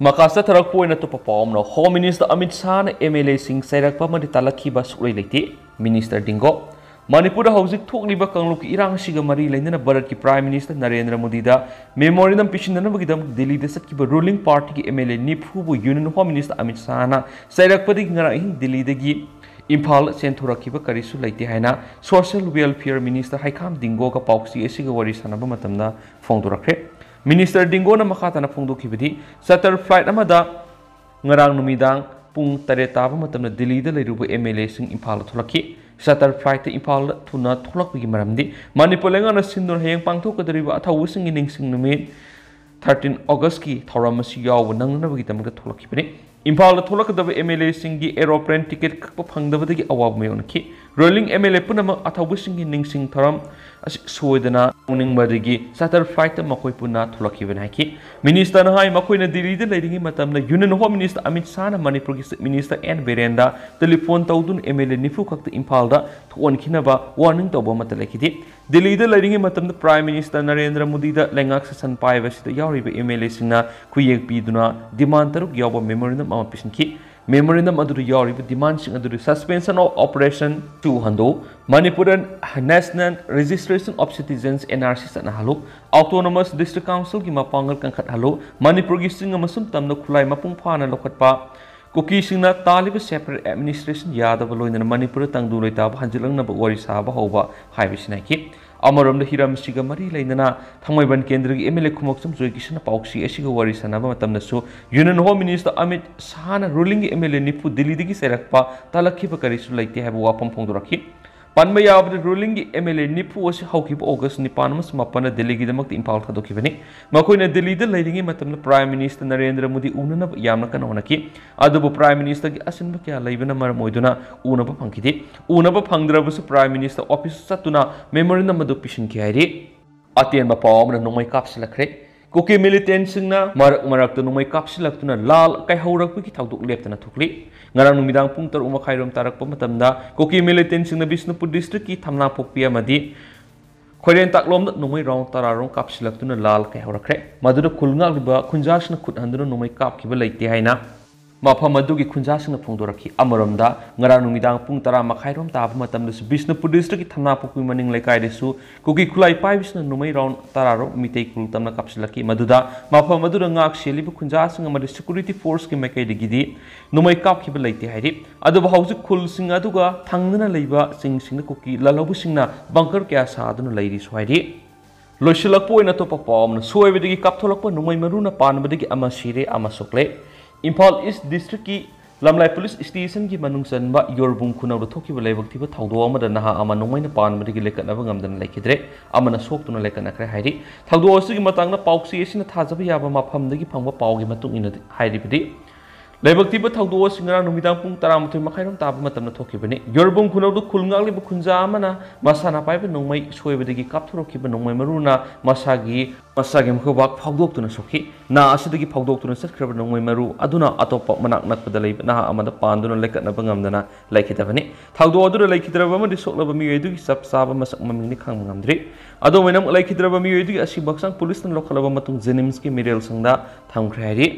ꯃꯈꯥ ꯆꯠꯊꯔꯛꯄ ꯑꯣꯏꯅ ꯑꯇꯣꯞꯄ ꯄꯥꯎ ꯑꯃꯅ, Home Minister ꯑꯃꯤꯠ ꯁꯥꯍꯅ MLAꯁꯤꯡ ꯆꯩꯔꯛꯄ ꯑꯃꯗꯤ ꯇꯥꯜꯂꯛꯈꯤꯕ ꯁꯨꯛꯂꯩ ꯂꯩꯇꯦ, Minister ꯗꯤꯡꯒꯣ꯫ ꯃꯅꯤꯄꯨꯔꯗ ꯍꯧꯖꯤꯛ ꯊꯣꯛꯂꯤꯕ ꯀꯥꯡꯂꯨꯞꯀꯤ ꯏꯔꯥꯡ ꯑꯁꯤꯒ ꯃꯔꯤ ꯂꯩꯅꯅ ꯚꯥꯔꯠꯀꯤ Prime Minister ꯅꯔꯦꯟꯗ꯭ꯔ ꯃꯣꯗꯤꯗ memorandum ꯄꯤꯁꯤꯟꯅꯅꯕꯒꯤꯗꯃꯛ ꯗꯤꯜꯂꯤꯗ ꯆꯠꯈꯤꯕ ruling partyꯒꯤ MLA ꯅꯤꯐꯨꯕꯨ Union Home Minister Amit ꯁꯥꯍꯅ ꯆꯩꯔꯛꯄꯗꯒꯤ ꯉꯔꯥꯡ ꯑꯍꯤꯡ ꯗꯤꯜꯂꯤꯗꯒꯤ ꯏꯝꯐꯥꯜ ꯆꯦꯟꯊꯣꯔꯛꯈꯤꯕ ꯀꯔꯤꯁꯨ ꯂꯩꯇꯦ ꯍꯥꯏꯅ Social Welfare Minister ꯍꯩꯈꯥꯝ ꯗꯤꯡꯒꯣꯒ ꯄꯥꯎꯆꯦ ꯑꯁꯤꯒ ꯋꯥꯔꯤ ꯁꯥꯟꯅꯕ ꯃꯇꯝꯗ ꯐꯣꯡꯗꯣꯔꯛꯈ꯭ꯔꯦ꯫ ꯃꯤꯅꯤꯁꯇꯔ ꯗꯤꯡꯒꯣꯅ ꯃꯈꯥ ꯇꯥꯅ ꯐꯣꯡꯗꯣꯛꯈꯤꯕꯗꯤ, ꯆꯥꯔꯇꯔ ꯐ꯭ꯂꯥꯏꯠ ꯑꯃꯗ ꯉꯔꯥꯡ ꯅꯨꯃꯤꯗꯥꯡ ꯄꯨꯡ ꯇꯔꯦꯠ ꯇꯥꯕ ꯃꯇꯝꯗ ꯗꯤꯜꯂꯤꯗ ꯂꯩꯔꯨꯕ ꯑꯦꯝ ꯑꯦꯜ ꯑꯦꯁꯤꯡ ꯏꯝꯐꯥꯜꯗ ꯊꯣꯛꯂꯛꯈꯤ꯫ ꯆꯥꯔꯇꯔ ꯐ꯭ꯂꯥꯏꯠꯇ ꯏꯝꯐꯥꯜꯗ ꯊꯨꯅ ꯊꯣꯛꯂꯛꯄꯒꯤ ꯃꯔꯝꯗꯤ ꯃꯅꯤꯄꯨꯔ ꯂꯩꯉꯥꯛꯅ ꯁꯤꯟꯗꯨꯅ ꯍꯌꯦꯡ ꯄꯥꯡꯊꯣꯛꯀꯗꯧꯔꯤꯕ ꯑꯊꯧꯕꯁꯤꯡꯒꯤ ꯅꯤꯡꯁꯤꯡ ꯅꯨꯃꯤꯠ ꯊꯥꯔꯇꯤꯟ ꯑꯣꯒꯁꯀꯤ ꯊꯧꯔꯝ ꯑꯁꯤ ꯌꯥꯎꯕ ꯅꯪꯅꯅꯕꯒꯤꯗꯃꯛꯇ ꯊꯣꯛꯂꯛꯈꯤꯕꯅꯤ꯫ ꯏꯝꯐꯥꯜꯗ ꯊꯣꯛꯂꯛꯀꯗꯕ ꯑꯦꯝ ꯑꯦꯜ ꯑꯦꯁꯤꯡꯒꯤ ꯑꯦꯔꯣꯄ꯭ꯂꯦꯟ ꯇꯤꯀꯦꯠ ꯀꯛꯄ ꯐꯪꯗꯕꯗꯒꯤ ꯑꯋꯥꯕ ꯃꯥꯌꯣꯛꯅꯈꯤ꯫ ꯔꯨꯂꯤꯡ ꯑꯦꯝ ꯑꯦꯜ ꯑꯦ ꯄꯨꯝꯅꯃꯛ ꯑꯊꯧꯕꯁꯤꯡꯒꯤ ꯅꯤꯡꯁꯤꯡ ꯊꯧꯔꯝ ꯑꯁꯤ ꯁꯣꯏꯗꯅ ꯌꯥꯎꯅꯤꯡꯕꯗꯒꯤ ꯆꯥꯔꯇꯔ ꯐ꯭ꯂꯥꯏꯠꯇ ꯃꯈꯣꯏ ꯄꯨꯟꯅ ꯊꯣꯛꯂꯛꯈꯤꯕꯅꯤ ꯍꯥꯏꯈꯤ꯫ ꯃꯤꯅꯤꯁꯇꯔꯅ ꯍꯥꯏ, ꯃꯈꯣꯏꯅ ꯗꯤꯜꯂꯤꯗ ꯂꯩꯔꯤꯉꯩ ꯃꯇꯝꯗ ꯌꯨꯅꯤꯌꯟ ꯍꯣꯝ ꯃꯤꯅꯤꯁꯇꯔ ꯑꯃꯤꯠ ꯁꯥꯍꯅ ꯃꯅꯤꯄꯨꯔꯒꯤ ꯆꯤꯐ ꯃꯤꯅꯤꯁꯇꯔ ꯑꯦꯟ ꯕꯤꯔꯦꯟꯗ ꯇꯦꯂꯤꯐꯣꯟ ꯇꯧꯗꯨꯅ ꯑꯦꯝ ꯑꯦꯜ ꯑꯦ ꯅꯤꯐꯨ ꯈꯛꯇ ꯏꯝꯐꯥꯜꯗ ꯊꯣꯛꯍꯟꯈꯤꯅꯕ ꯋꯥꯔꯅꯤꯡ ꯇꯧꯕ ꯑꯃꯠꯇ ꯂꯩꯈꯤꯗꯦ꯫ ꯗꯤꯜꯂꯤꯗ ꯂꯩꯔꯤꯉꯩ ꯃꯇꯝꯗ ꯄ꯭ꯔꯥꯏꯝ ꯃꯤꯅꯤꯁꯇꯔ ꯅꯔꯦꯟꯗ꯭ꯔ ꯃꯣꯗꯤꯗ ꯂꯩꯉꯥꯛ ꯁꯦꯁꯟ ꯄꯥꯏꯕꯁꯤꯗ ꯌꯥꯎꯔꯤꯕ ꯑꯦꯝ ꯑꯦꯜ ꯑꯦꯁꯤꯡꯅ ꯈꯨꯌꯦꯛ ꯄꯤꯗꯨꯅ ꯗꯤꯃꯥꯟ ꯇꯔꯨꯛ ꯌꯥꯎꯕ ꯃꯦꯃꯣꯔꯦꯟꯗꯝ ꯑꯃ ꯄꯤꯁꯤꯟꯈꯤ꯫ ꯃꯦꯃꯣꯔꯦꯟꯗꯝ ꯑꯗꯨꯗ ꯌꯥꯎꯔꯤꯕ ꯗꯤꯃꯥꯟꯁꯤꯡ ꯑꯗꯨꯗꯤ Suspension of Operation ꯇꯨ ꯍꯟꯗꯣꯛꯎ, ꯃꯅꯤꯄꯨꯔꯗ National Registration of Citizens, N R C, ꯆꯠꯅꯍꯜꯂꯨ, Autonomous District Councilꯒꯤ ꯃꯄꯥꯡꯒꯜ ꯀꯟꯈꯠꯍꯜꯂꯨ, ꯃꯅꯤꯄꯨꯔꯒꯤ ꯆꯤꯡ ꯑꯃꯁꯨꯡ ꯇꯝꯗ ꯈꯨꯠꯂꯥꯏ ꯃꯄꯨꯡ ꯐꯥꯅ ꯂꯧꯈꯠꯄ, ꯀꯨꯀꯤꯁꯤꯡꯅ ꯇꯥꯜꯂꯤꯕ separate administration ꯌꯥꯗꯕ, ꯂꯣꯏꯅꯅ ꯃꯅꯤꯄꯨꯔꯗ ꯇꯪꯗꯨ ꯂꯩꯇꯥꯕ ꯍꯟꯖꯤꯜꯂꯛꯅꯕ ꯋꯥꯔꯤ ꯁꯥꯕ ꯍꯧꯕ ꯍꯥꯏꯕꯁꯤꯅꯤ ꯍꯥꯏꯈꯤ꯫ ꯑꯃꯔꯣꯝꯗ ꯍꯤꯔꯝꯁꯤꯒ ꯃꯔꯤ ꯂꯩꯅꯅ ꯊꯥꯡꯃꯩꯕꯟ ꯀꯦꯟꯗ꯭ꯔꯒꯤ ꯑꯦꯝ ꯑꯦꯜ ꯑꯦ ꯈꯨꯃꯛꯆꯝ ꯖꯣꯏꯀꯤꯁꯟꯅ ꯄꯥꯎꯆꯦ ꯑꯁꯤꯒ ꯋꯥꯔꯤ ꯁꯥꯟꯅꯕ ꯃꯇꯝꯗꯁꯨ ꯌꯨꯅꯤꯌꯟ ꯍꯣꯝ ꯃꯤꯅꯤꯁꯇꯔ ꯑꯃꯤꯠ ꯁꯥꯍꯅ ꯔꯨꯂꯤꯡꯒꯤ ꯑꯦꯝ ꯑꯦꯜ ꯑꯦ ꯅꯤꯐꯨ ꯗꯤꯜꯂꯤꯗꯒꯤ ꯆꯩꯔꯛꯄ ꯇꯥꯜꯂꯛꯈꯤꯕ ꯀꯔꯤꯁꯨ ꯂꯩꯇꯦ ꯍꯥꯏꯕ ꯋꯥꯐꯝ ꯐꯣꯡꯗꯣꯔꯛꯈꯤ꯫ ꯄꯟꯕ ꯌꯥꯕꯗ, ꯔꯨꯂꯤꯡꯒꯤ ꯑꯦꯝ ꯑꯦꯜ ꯑꯦ ꯅꯤꯐꯨ ꯑꯁꯤ ꯍꯧꯈꯤꯕ ꯑꯣꯒꯁ ꯅꯤꯄꯥꯟ ꯑꯃꯁꯨꯡ ꯃꯥꯄꯟꯗ ꯗꯤꯜꯂꯤꯒꯤꯗꯃꯛꯇ ꯏꯝꯐꯥꯜ ꯊꯥꯗꯣꯛꯈꯤꯕꯅꯤ꯫ ꯃꯈꯣꯏꯅ ꯗꯤꯜꯂꯤꯗ ꯂꯩꯔꯤꯉꯩ ꯃꯇꯝꯗ ꯄ꯭ꯔꯥꯏꯝ ꯃꯤꯅꯤꯁꯇꯔ ꯅꯔꯦꯟꯗ꯭ꯔ ꯃꯣꯗꯤ ꯎꯅꯅꯕ ꯌꯥꯝꯅ ꯀꯟꯅ ꯍꯣꯠꯅꯈꯤ꯫ ꯑꯗꯨꯕꯨ ꯄ꯭ꯔꯥꯏꯝ ꯃꯤꯅꯤꯁꯇꯔꯒꯤ ꯑꯁꯤꯟꯕ ꯀꯌꯥ ꯂꯩꯕꯅ ꯃꯔꯝ ꯑꯣꯏꯗꯨꯅ ꯎꯅꯕ ꯐꯪꯈꯤꯗꯦ꯫ ꯎꯅꯕ ꯐꯪꯗ꯭ꯔꯕꯁꯨ ꯄ꯭ꯔꯥꯏꯝ ꯃꯤꯅꯤꯁꯇꯔ ꯑꯣꯐꯤꯁ ꯆꯠꯇꯨꯅ ꯃꯦꯃꯣꯔꯦꯟꯗꯝ ꯑꯗꯨ ꯄꯤꯁꯤꯟꯈꯤ ꯍꯥꯏꯔꯤ꯫ ꯑꯇꯦꯟꯕ ꯄꯥꯎ ꯑꯃꯅ ꯅꯣꯡꯃꯩ ꯀꯥꯞꯁꯤꯜꯂꯛꯈ꯭ꯔꯦ꯫ ꯀꯨꯀꯤ ꯃꯤꯂꯤꯇꯦꯟꯁꯤꯡꯅ ꯃꯔꯛ ꯃꯔꯛꯇ ꯅꯣꯡꯃꯩ ꯀꯥꯞꯁꯤꯜꯂꯛꯇꯨꯅ ꯂꯥꯜ ꯀꯥꯏꯍꯧꯔꯛꯄꯒꯤ ꯊꯧꯗꯣꯛ ꯂꯦꯞꯇꯅ ꯊꯣꯛꯂꯤ꯫ ꯉꯔꯥꯡ ꯅꯨꯃꯤꯗꯥꯡ ꯄꯨꯡ ꯇꯔꯨꯛ ꯃꯈꯥꯏꯔꯣꯝ ꯇꯥꯔꯛꯄ ꯃꯇꯝꯗ ꯀꯨꯀꯤ ꯃꯤꯂꯤꯇꯦꯟꯁꯤꯡꯅ ꯕꯤꯁꯅꯨꯄꯨꯔ ꯗꯤꯁꯇ꯭ꯔꯤꯛꯀꯤ ꯊꯝꯅꯥꯄꯣꯛꯄꯤ ꯑꯃꯗꯤ ꯈꯣꯏꯔꯦꯟ ꯇꯥꯛꯂꯣꯝꯗ ꯅꯣꯡꯃꯩ ꯔꯥꯎꯟ ꯇꯔꯥꯔꯣꯝ ꯀꯥꯞꯁꯤꯜꯂꯛꯇꯨꯅ ꯂꯥꯜ ꯀꯥꯏꯍꯧꯔꯛꯈ꯭ꯔꯦ꯫ ꯃꯗꯨꯗ ꯈꯨꯜ ꯉꯥꯛꯂꯤꯕ ꯈꯨꯟꯖꯥꯁꯤꯡꯅ ꯈꯨꯠ ꯍꯟꯗꯨꯅ ꯅꯣꯡꯃꯩ ꯀꯥꯞꯈꯤꯕ ꯂꯩꯇꯦ ꯍꯥꯏꯅ ꯃꯐꯝ ꯑꯗꯨꯒꯤ ꯈꯨꯟꯖꯥꯁꯤꯡꯅ ꯐꯣꯡꯗꯣꯔꯛꯈꯤ꯫ ꯑꯃꯔꯣꯝꯗ, ꯉꯔꯥꯡ ꯅꯨꯃꯤꯗꯥꯡ ꯄꯨꯡ ꯇꯔꯥ ꯃꯈꯥꯏꯔꯣꯝ ꯇꯥꯕ ꯃꯇꯝꯗꯁꯨ ꯕꯤꯁꯅꯨꯄꯨꯔ ꯗꯤꯁꯇ꯭ꯔꯤꯛꯀꯤ ꯊꯝꯅꯥꯄꯣꯛꯄꯤ ꯃꯅꯤꯡ ꯂꯩꯀꯥꯏꯗꯁꯨ ꯀꯨꯀꯤ ꯈꯨꯠꯂꯥꯏ ꯄꯥꯏꯕꯁꯤꯡꯅ ꯅꯣꯡꯃꯩ ꯔꯥꯎꯟ ꯇꯔꯥꯔꯣꯝ ꯃꯤꯇꯩ ꯈꯨꯜ ꯇꯝꯅ ꯀꯥꯞꯁꯤꯜꯂꯛꯈꯤ꯫ ꯃꯗꯨꯗ ꯃꯐꯝ ꯑꯗꯨꯗ ꯉꯥꯛ ꯁꯦꯜꯂꯤꯕ ꯈꯨꯟꯖꯥꯁꯤꯡ ꯑꯃꯗꯤ ꯁꯦꯀ꯭ꯌꯨꯔꯤꯇꯤ ꯐꯣꯔꯁꯀꯤ ꯃꯥꯏꯀꯩꯗꯒꯤꯗꯤ ꯅꯣꯡꯃꯩ ꯀꯥꯞꯈꯤꯕ ꯂꯩꯇꯦ ꯍꯥꯏꯔꯤ꯫ ꯑꯗꯨꯕꯨ ꯍꯧꯖꯤꯛ ꯈꯨꯜꯁꯤꯡ ꯑꯗꯨꯒ ꯊꯪꯅꯅ ꯂꯩꯕ ꯆꯤꯡꯁꯤꯡꯗ ꯀꯨꯀꯤ ꯂꯥꯜꯍꯧꯕꯁꯤꯡꯅ ꯕꯪꯀꯔ ꯀꯌꯥ ꯁꯥꯗꯨꯅ ꯂꯩꯔꯤꯁꯨ ꯍꯥꯏꯔꯤ꯫ ꯂꯣꯏꯁꯤꯜꯂꯛꯄ ꯑꯣꯏꯅ ꯑꯇꯣꯞꯄ ꯄꯥꯎ ꯑꯃꯅ, ꯁꯣꯏꯕꯗꯒꯤ ꯀꯥꯞꯊꯣꯛꯂꯛꯄ ꯅꯣꯡꯃꯩ ꯃꯔꯨꯅ ꯄꯥꯟꯕꯗꯒꯤ ꯑꯃ ꯁꯤꯔꯦ, ꯑꯃ ꯁꯣꯛꯂꯦ꯫ ꯏꯝꯐꯥꯜ ꯏꯁ ꯗꯤꯁꯇ꯭ꯔꯤꯛꯀꯤ ꯂꯝꯂꯥꯏ ꯄꯨꯂꯤꯁ ꯁ꯭ꯇꯦꯁꯟꯒꯤ ꯃꯅꯨꯡ ꯆꯟꯕ ꯌꯣꯔꯕꯨꯡ ꯈꯨꯅꯧꯗ ꯊꯣꯛꯈꯤꯕ ꯂꯥꯏꯕꯛ ꯊꯤꯕ ꯊꯧꯗꯣꯛ ꯑꯃꯗ ꯅꯍꯥ ꯑꯃ ꯅꯣꯡꯃꯩꯅ ꯄꯥꯟꯕꯗꯒꯤ ꯂꯩꯀꯠꯅꯕ ꯉꯝꯗꯅ ꯂꯩꯈꯤꯗ꯭ꯔꯦ, ꯑꯃꯅ ꯁꯣꯛꯇꯨꯅ ꯂꯩꯀꯠꯅꯈ꯭ꯔꯦ ꯍꯥꯏꯔꯤ꯫ ꯊꯧꯗꯣꯛ ꯑꯁꯤꯒꯤ ꯃꯇꯥꯡꯗ ꯄꯥꯎꯆꯦ ꯑꯁꯤꯅ ꯊꯥꯖꯕ ꯌꯥꯕ ꯃꯐꯝꯗꯒꯤ ꯐꯪꯕ ꯄꯥꯎꯒꯤ ꯃꯇꯨꯡ ꯏꯟꯅ ꯍꯥꯏꯔꯤꯕꯗꯤ, ꯂꯥꯏꯕꯛ ꯊꯤꯕ ꯊꯧꯗꯣꯛ ꯑꯁꯤ ꯉꯔꯥꯡ ꯅꯨꯃꯤꯗꯥꯡ ꯄꯨꯡ ꯇꯔꯥꯃꯥꯊꯣꯏ ꯃꯈꯥꯏꯔꯣꯝ ꯇꯥꯕ ꯃꯇꯝꯗ ꯊꯣꯛꯈꯤꯕꯅꯤ꯫ ꯌꯣꯔꯕꯨꯡ ꯈꯨꯅꯧꯗ ꯈꯨꯜ ꯉꯥꯛꯂꯤꯕ ꯈꯨꯟꯖꯥ ꯑꯃꯅ ꯃꯁꯥꯅ ꯄꯥꯏꯕ ꯅꯣꯡꯃꯩ ꯁꯣꯏꯕꯗꯒꯤ ꯀꯥꯞꯊꯣꯔꯛꯈꯤꯕ ꯅꯣꯡꯃꯩ ꯃꯔꯨꯅ ꯃꯁꯥꯒꯤ, ꯃꯁꯥꯒꯤ ꯃꯈꯨꯕꯥꯛ ꯐꯥꯎꯗꯣꯛꯇꯨꯅ ꯁꯣꯛꯈꯤ꯫ ꯅꯥ ꯑꯁꯤꯗꯒꯤ ꯐꯥꯎꯗꯣꯛꯇꯨꯅ ꯆꯠꯈ꯭ꯔꯕ ꯅꯣꯡꯃꯩ ꯃꯔꯨ ꯑꯗꯨꯅ ꯑꯇꯣꯞꯄ ꯃꯅꯥꯛ ꯅꯛꯄꯗ ꯂꯩꯕ ꯅꯍꯥ ꯑꯃꯗ ꯄꯥꯟꯗꯨꯅ ꯂꯩꯀꯠꯅꯕ ꯉꯝꯗꯅ ꯂꯩꯈꯤꯗꯕꯅꯤ꯫ ꯊꯧꯗꯣꯛ ꯑꯗꯨꯗ ꯂꯩꯈꯤꯗ꯭ꯔꯕ ꯑꯃꯗꯤ ꯁꯣꯛꯂꯕ ꯃꯤꯑꯣꯏ ꯑꯗꯨꯒꯤ ꯆꯞ ꯆꯥꯕ ꯃꯁꯛ ꯃꯃꯤꯡꯗꯤ ꯈꯪꯕ ꯉꯝꯗ꯭ꯔꯤ꯫ ꯑꯗꯨꯝ ꯑꯣꯏꯅꯃꯛ, ꯂꯩꯈꯤꯗ꯭ꯔꯕ ꯃꯤꯑꯣꯏ ꯑꯗꯨꯒꯤ ꯑꯁꯤꯕ ꯍꯛꯆꯥꯡ ꯄꯨꯂꯤꯁꯅ ꯂꯧꯈꯠꯂꯕ ꯃꯇꯨꯡ ꯖꯦꯅꯤꯝꯁꯀꯤ ꯃꯤꯔꯦꯜ ꯁꯪꯗ ꯊꯝꯈ꯭ꯔꯦ ꯍꯥꯏꯔꯤ꯫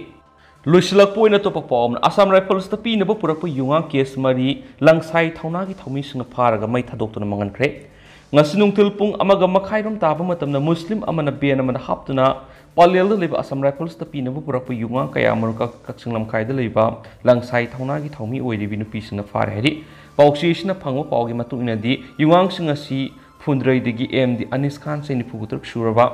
ꯂꯣꯏꯁꯤꯜꯂꯛꯄ ꯑꯣꯏꯅ ꯑꯇꯣꯞꯄ ꯄꯥꯎ ꯑꯃꯅ, ꯑꯁꯥꯝ ꯔꯥꯏꯐꯜꯁꯇ ꯄꯤꯅꯕ ꯄꯨꯔꯛꯄ ꯌꯨꯉꯥꯡ ꯀꯦꯁ ꯃꯔꯤ ꯂꯪꯁꯥꯏ ꯊꯧꯅꯥꯒꯤ ꯊꯧꯃꯤꯁꯤꯡꯅ ꯐꯥꯔꯒ ꯃꯩ ꯊꯥꯗꯣꯛꯇꯨꯅ ꯃꯥꯡꯍꯟꯈ꯭ꯔꯦ꯫ ꯉꯁꯤ ꯅꯨꯡꯊꯤꯜ ꯄꯨꯡ ꯑꯃꯒ ꯃꯈꯥꯏꯔꯣꯝ ꯇꯥꯕ ꯃꯇꯝꯗ ꯃꯨꯁꯂꯤꯝ ꯑꯃꯅ ꯚꯦꯟ ꯑꯃꯗ ꯍꯥꯞꯇꯨꯅ ꯄꯂꯦꯜꯗ ꯂꯩꯕ ꯑꯁꯥꯝ ꯔꯥꯏꯐꯜꯁꯇ ꯄꯤꯅꯕ ꯄꯨꯔꯛꯄ ꯌꯨꯉꯥꯡ ꯀꯌꯥ ꯃꯔꯨꯝ ꯀꯛ-, ꯀꯛꯆꯤꯡ ꯂꯝꯈꯥꯏꯗ ꯂꯩꯕ ꯂꯪꯁꯥꯏ ꯊꯧꯅꯥꯒꯤ ꯊꯧꯃꯤ ꯑꯣꯏꯔꯤꯕꯤ ꯅꯨꯄꯤꯁꯤꯡꯅ ꯐꯥꯔꯦ ꯍꯥꯏꯔꯤ꯫ ꯄꯥꯎꯆꯦ ꯑꯁꯤꯅ ꯐꯪꯕ ꯄꯥꯎꯒꯤ ꯃꯇꯨꯡ ꯏꯟꯅꯗꯤ, ꯌꯨꯉꯥꯡꯁꯤꯡ ꯑꯁꯤ ꯐꯨꯟꯗ꯭ꯔꯩꯗꯒꯤ ꯑꯦꯝ ꯗꯤ ꯑꯅꯤꯁ ꯈꯥꯟ, ꯆꯍꯤ ꯅꯤꯐꯨꯇꯔꯨꯛ ꯁꯨꯔꯕ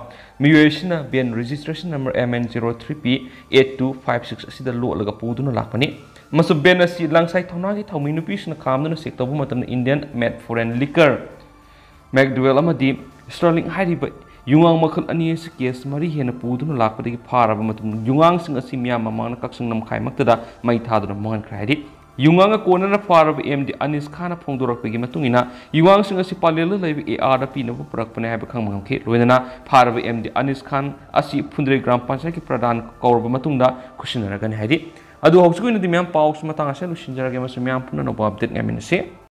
ꯃꯤꯑꯣꯏ ꯑꯁꯤꯅ van registration number M N zero three P eight two five six ꯑꯁꯤꯗ ꯂꯣꯠꯂꯒ ꯄꯨꯗꯨꯅ ꯂꯥꯛꯄꯅꯤ꯫ ꯑꯃꯁꯨꯡ ꯚꯦꯟ ꯑꯁꯤ ꯂꯪꯁꯥꯏ ꯊꯧꯅꯥꯒꯤ ꯊꯧꯃꯤ ꯅꯨꯄꯤꯁꯤꯡꯅ ꯈꯥꯝꯗꯨꯅ ꯆꯦꯛ ꯇꯧꯕ ꯃꯇꯝꯗ ꯏꯟꯗꯤꯌꯟ ꯃꯦꯗ ꯐꯣꯔꯦꯟ ꯂꯤꯀꯔ, ꯃꯦꯛꯗꯨꯋꯦꯜ ꯑꯃꯗꯤ ꯁ꯭ꯇꯔꯂꯤꯡ ꯍꯥꯏꯔꯤꯕ ꯌꯨꯉꯥꯡ ꯃꯈꯜ ꯑꯅꯤ ꯑꯁꯤ ꯀꯦꯁ ꯃꯔꯤ ꯍꯦꯟꯅ ꯄꯨꯗꯨꯅ ꯂꯥꯛꯄꯗꯒꯤ ꯐꯥꯔꯕ ꯃꯇꯨꯡ, ꯌꯨꯉꯥꯡꯁꯤꯡ ꯑꯁꯤ ꯃꯤꯌꯥꯝ ꯃꯃꯥꯡꯗ ꯀꯛꯆꯤꯡ ꯂꯝꯈꯥꯏꯃꯛꯇꯗ ꯃꯩ ꯊꯥꯗꯨꯅ ꯃꯥꯡꯍꯟꯈ꯭ꯔꯦ ꯍꯥꯏꯔꯤ꯫ ꯌꯨꯉꯥꯡꯒ ꯀꯣꯟꯅꯅ ꯐꯥꯔꯕ ꯑꯦꯝ ꯗꯤ ꯑꯅꯤꯁ ꯈꯥꯟꯅ ꯐꯣꯡꯗꯣꯔꯛꯄꯒꯤ ꯃꯇꯨꯡ ꯏꯟꯅ, ꯌꯨꯉꯥꯡꯁꯤꯡ ꯑꯁꯤ ꯄꯂꯦꯜꯗ ꯂꯩꯕ ꯑꯦ ꯑꯥꯔꯗ ꯄꯤꯅꯕ ꯄꯨꯔꯛꯄꯅꯦ ꯍꯥꯏꯕ ꯈꯪꯕ ꯉꯝꯈꯤ꯫ ꯂꯣꯏꯅꯅ ꯐꯥꯔꯕ ꯑꯦꯝ ꯗꯤ ꯑꯅꯤꯁ ꯈꯥꯟ ꯑꯁꯤ ꯐꯨꯟꯗ꯭ꯔꯩ ꯒ꯭ꯔꯥꯝ ꯄꯟꯆꯥꯌꯠꯀꯤ ꯄ꯭ꯔꯙꯥꯟ ꯀꯧꯔꯕ ꯃꯇꯨꯡꯗ ꯈꯨꯠꯁꯤꯟꯅꯔꯒꯅꯤ ꯍꯥꯏꯔꯤ꯫ ꯑꯗꯨ ꯍꯧꯖꯤꯛꯀꯤ ꯑꯣꯏꯅꯗꯤ ꯃꯌꯥꯝ ꯄꯥꯎꯁꯤ ꯃꯇꯥꯡ ꯑꯁꯤꯗ ꯂꯣꯏꯁꯤꯟꯖꯔꯒꯦ ꯑꯃꯁꯨꯡ ꯃꯌꯥꯝ ꯄꯨꯝꯅ ꯑꯅꯧꯕ ꯑꯞꯗꯦꯠ ꯉꯥꯏꯃꯤꯟꯅꯁꯤ꯫